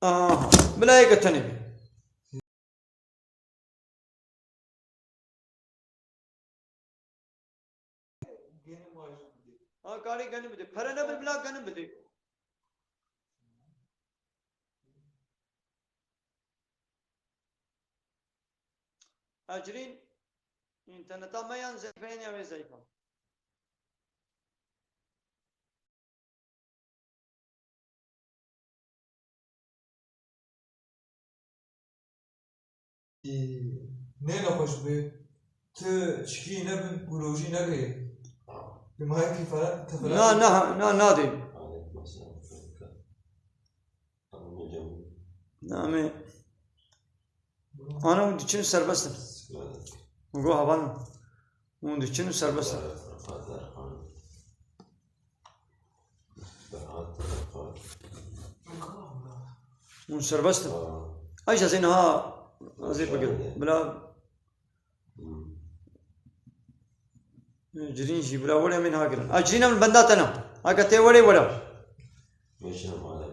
Aha, bila yek tenê bê. Ha, karê genim bidê. Pere nebir bila genim bidê. Ecrîn, înterneta me yan zêfeyên ya wê zeyf a? Nê nexweş be, ti çikî nebin û rojî negirê. Bi mayekî falan, teferruat. Na, na, na, nadê. Namê. Ana hûn diçin û serbest in. Min got hevalno. Hûn diçin û serbest in. Hûn serbest in. Ayşe, ez ê niha, ez ê bigim. Bila Cirîn jî bila were min hakirin. A, Cirîn em benda te ne. Haka tê were were. Meşin alem.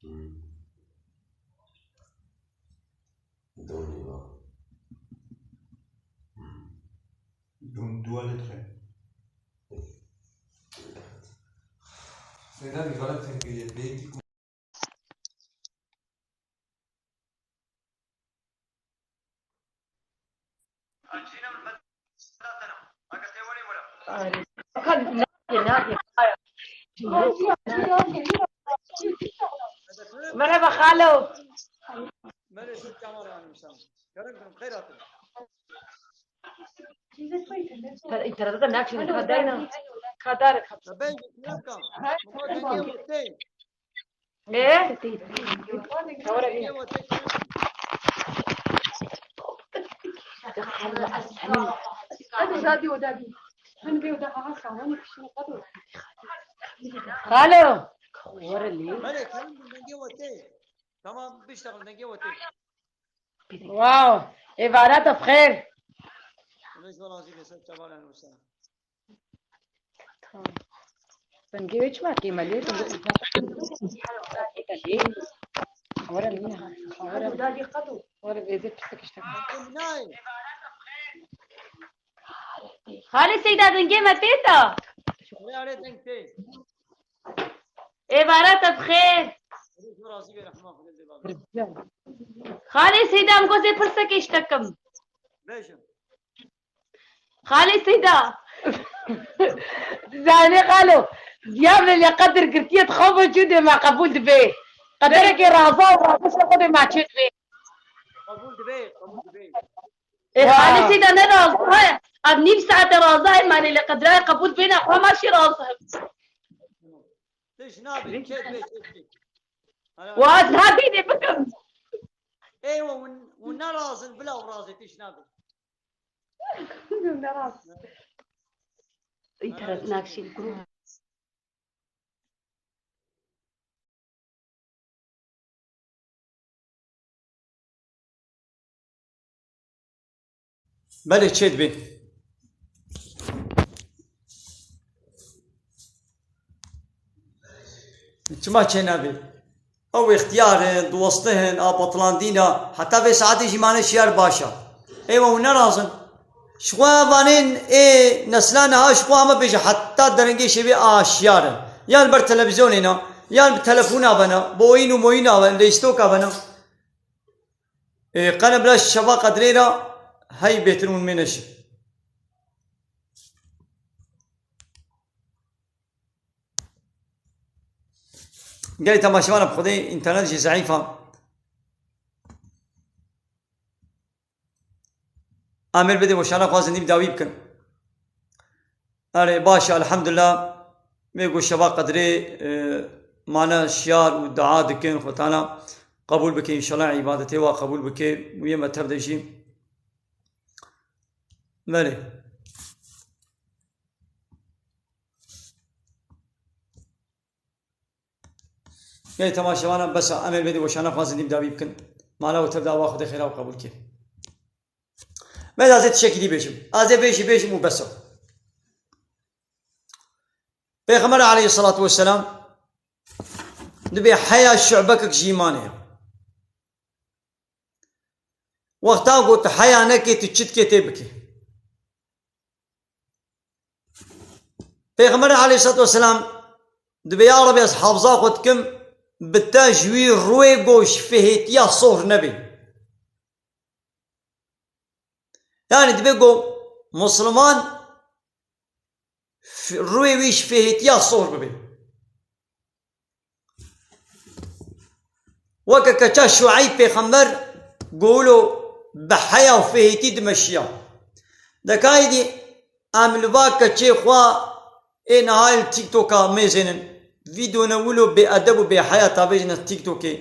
Hmm. Doni va. Hmm. Dun duale tre. Seyda bir galet tepki yedi. Merhaba xalo. Merhaba, Kemal Hanım, sen. Kerem Hanım, xeyr hatırın. Ter-, internetka nakşin, ka dayna, ka dar, ka. Tabii, Kerem Hanım. Ama denge yok, değil. Ê? Dengê we tê. Hadi, hadi, o da bir. Hani bir o da ha, ha, hani bir şey kadın. Alo. Were lê. Melek, Kerim, dengê we tê. Tamam, biştexil, dengê we tê. Wow. Êvara te bi xêr. Rêz ve razî be, ser çavan en wisa. Tamam. Dengê wê çima kêm e lê? Were nîne. Were. Were vêzê pisek işte. Xalê Seyda, dengê me tê ta? Are, are, deng tê. Êvara te bi xêr. Rêz ve razî be, rehma Xwedê zê babe. Xalê Seyda, em gozê pirsekê ji te kim. Bêjin. Xalê Seyda. Zanê xalo, diya me lê qedir girtiye, di xwe ve cû dê me qebûl dibe. Qederekê raza û razişê xwe dê me çê dibe. Qebûl dibe, qebûl dibe. Ê, xalê Seyda ne razı he. Ev nîv saete razı he, me lê qedirayê qebûl bêne, xwe ma şî razı he. Tişt nabê, çê dibe, çê dibe. Wa ez ha dînê bikim. Ê, we hûn, hûn ne razin, bila ew razê, tişt nabê. Internet nakşî. Belê çê dibe. Çima çê nabe? Ew ixtiyar in, dost in, a betilandî ne. Heta vê saetê jî mane şiyar baş e. Ê we hûn ne razin. Ji xwe vanên ê nesla niha ji xwe heme bêje heta derengê şevê a şiyar in. Yan li ber televîzyonê ne, yan bi telefona ve ne, bi oyîn û moyîna ve, leystoka ve ne. Ê, qene bila şeva qedrê re hey bêtir hûn mêne şi. Gelê temaşevan, bi Xwedê înternet jî zeîf e. Amêr bidê weşana xwe zindî bi dawî bikin. Erê, baş e, elhamdulillah. Wê ku şeva qedrê, e, mane şiyar û dua dikin, Xwe Teala qebûl bike, înşallah îbadetê wa qebûl bike û yê me tev de jî. Belê. Gelê temaşevana bes e, em ê li vê dî weşana xwazin dîm dawî bikin. Mala û tev de awa Xwedê xêra û qebûl kê. Me de ez ê tiştekî dî bêjim. Ez ê bêjî bêjim û bes e. Pêxember aleyhisselatu vesselam dibê heya şu'bekek ji îmanê ye. Wexta got heya nekê tu çi dikê tê bikê. Pêxember aleyhisselatu vesselam dibê ya Rebî ez hafza xwe dikim bi te ji wî rûyê go ji fihêtiya sohr nebê. Yani dibê go Musliman f-, rûyê wî ji fihêtiya sohr bibe. Weke keça Şueyb pêxember go wilo bi heya û fihêtî dimeşiya. De ka êdî em li va keçê xwe ê niha li TikToka mêzênin. Vîdyo ne wilo bêedeb û bêheya tavêjin ez TikTokê.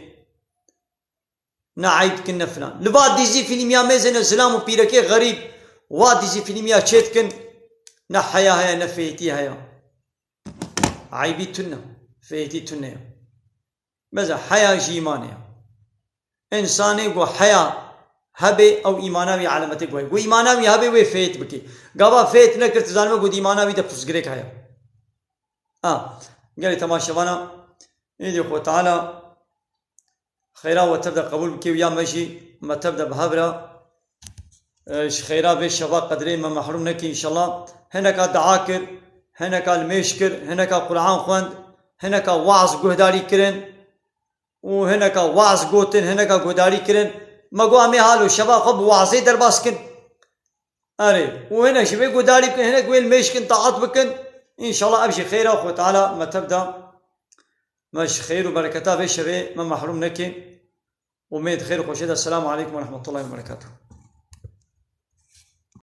Ne eyb dikin ne filan. Li va dîzî fîlmiya mêzêne zilam û pîrekê xerîb, wa dîzî fîlmiya çê dikin, ne heya heye ne fêtî heye. Eybî tune, fêtî tune ye. Meze heya ji îmanê ye. Însanê ku heya hebe ew îmana wî elemetê ku heye. Ku îmana wî hebe wê fêt bike. Gava fêt nekir tu zanime ku di îmana wî de pirsgirêk heye. A, gelê temaşevana, êdî Xwe Teala xeyra we tev de qebûl bike û ya me jî me tev de bi hev re, e, ji xeyra vê şeva qedrê me mehrûm neke înşallah. Hineka dua kir, hineka limêj kir, hineka Qur'an xwend, hineka waaz guhdarî kirin û hineka waaz gotin, hineka guhdarî kirin. Me got, em ê halo şeva xwe bi waazê derbas kin. Erê, û hinek ji vê guhdarî bikin, hinek wê limêj kin, taat bikin. Înşallah ev jî xeyra Xwe Teala me tev da. Me ji xeyr û bereketa vê şevê me mehrûm neke. Û me di xeyr û xweşê de. Selamu aleykum ve rahmetullahi ve berekatuhu.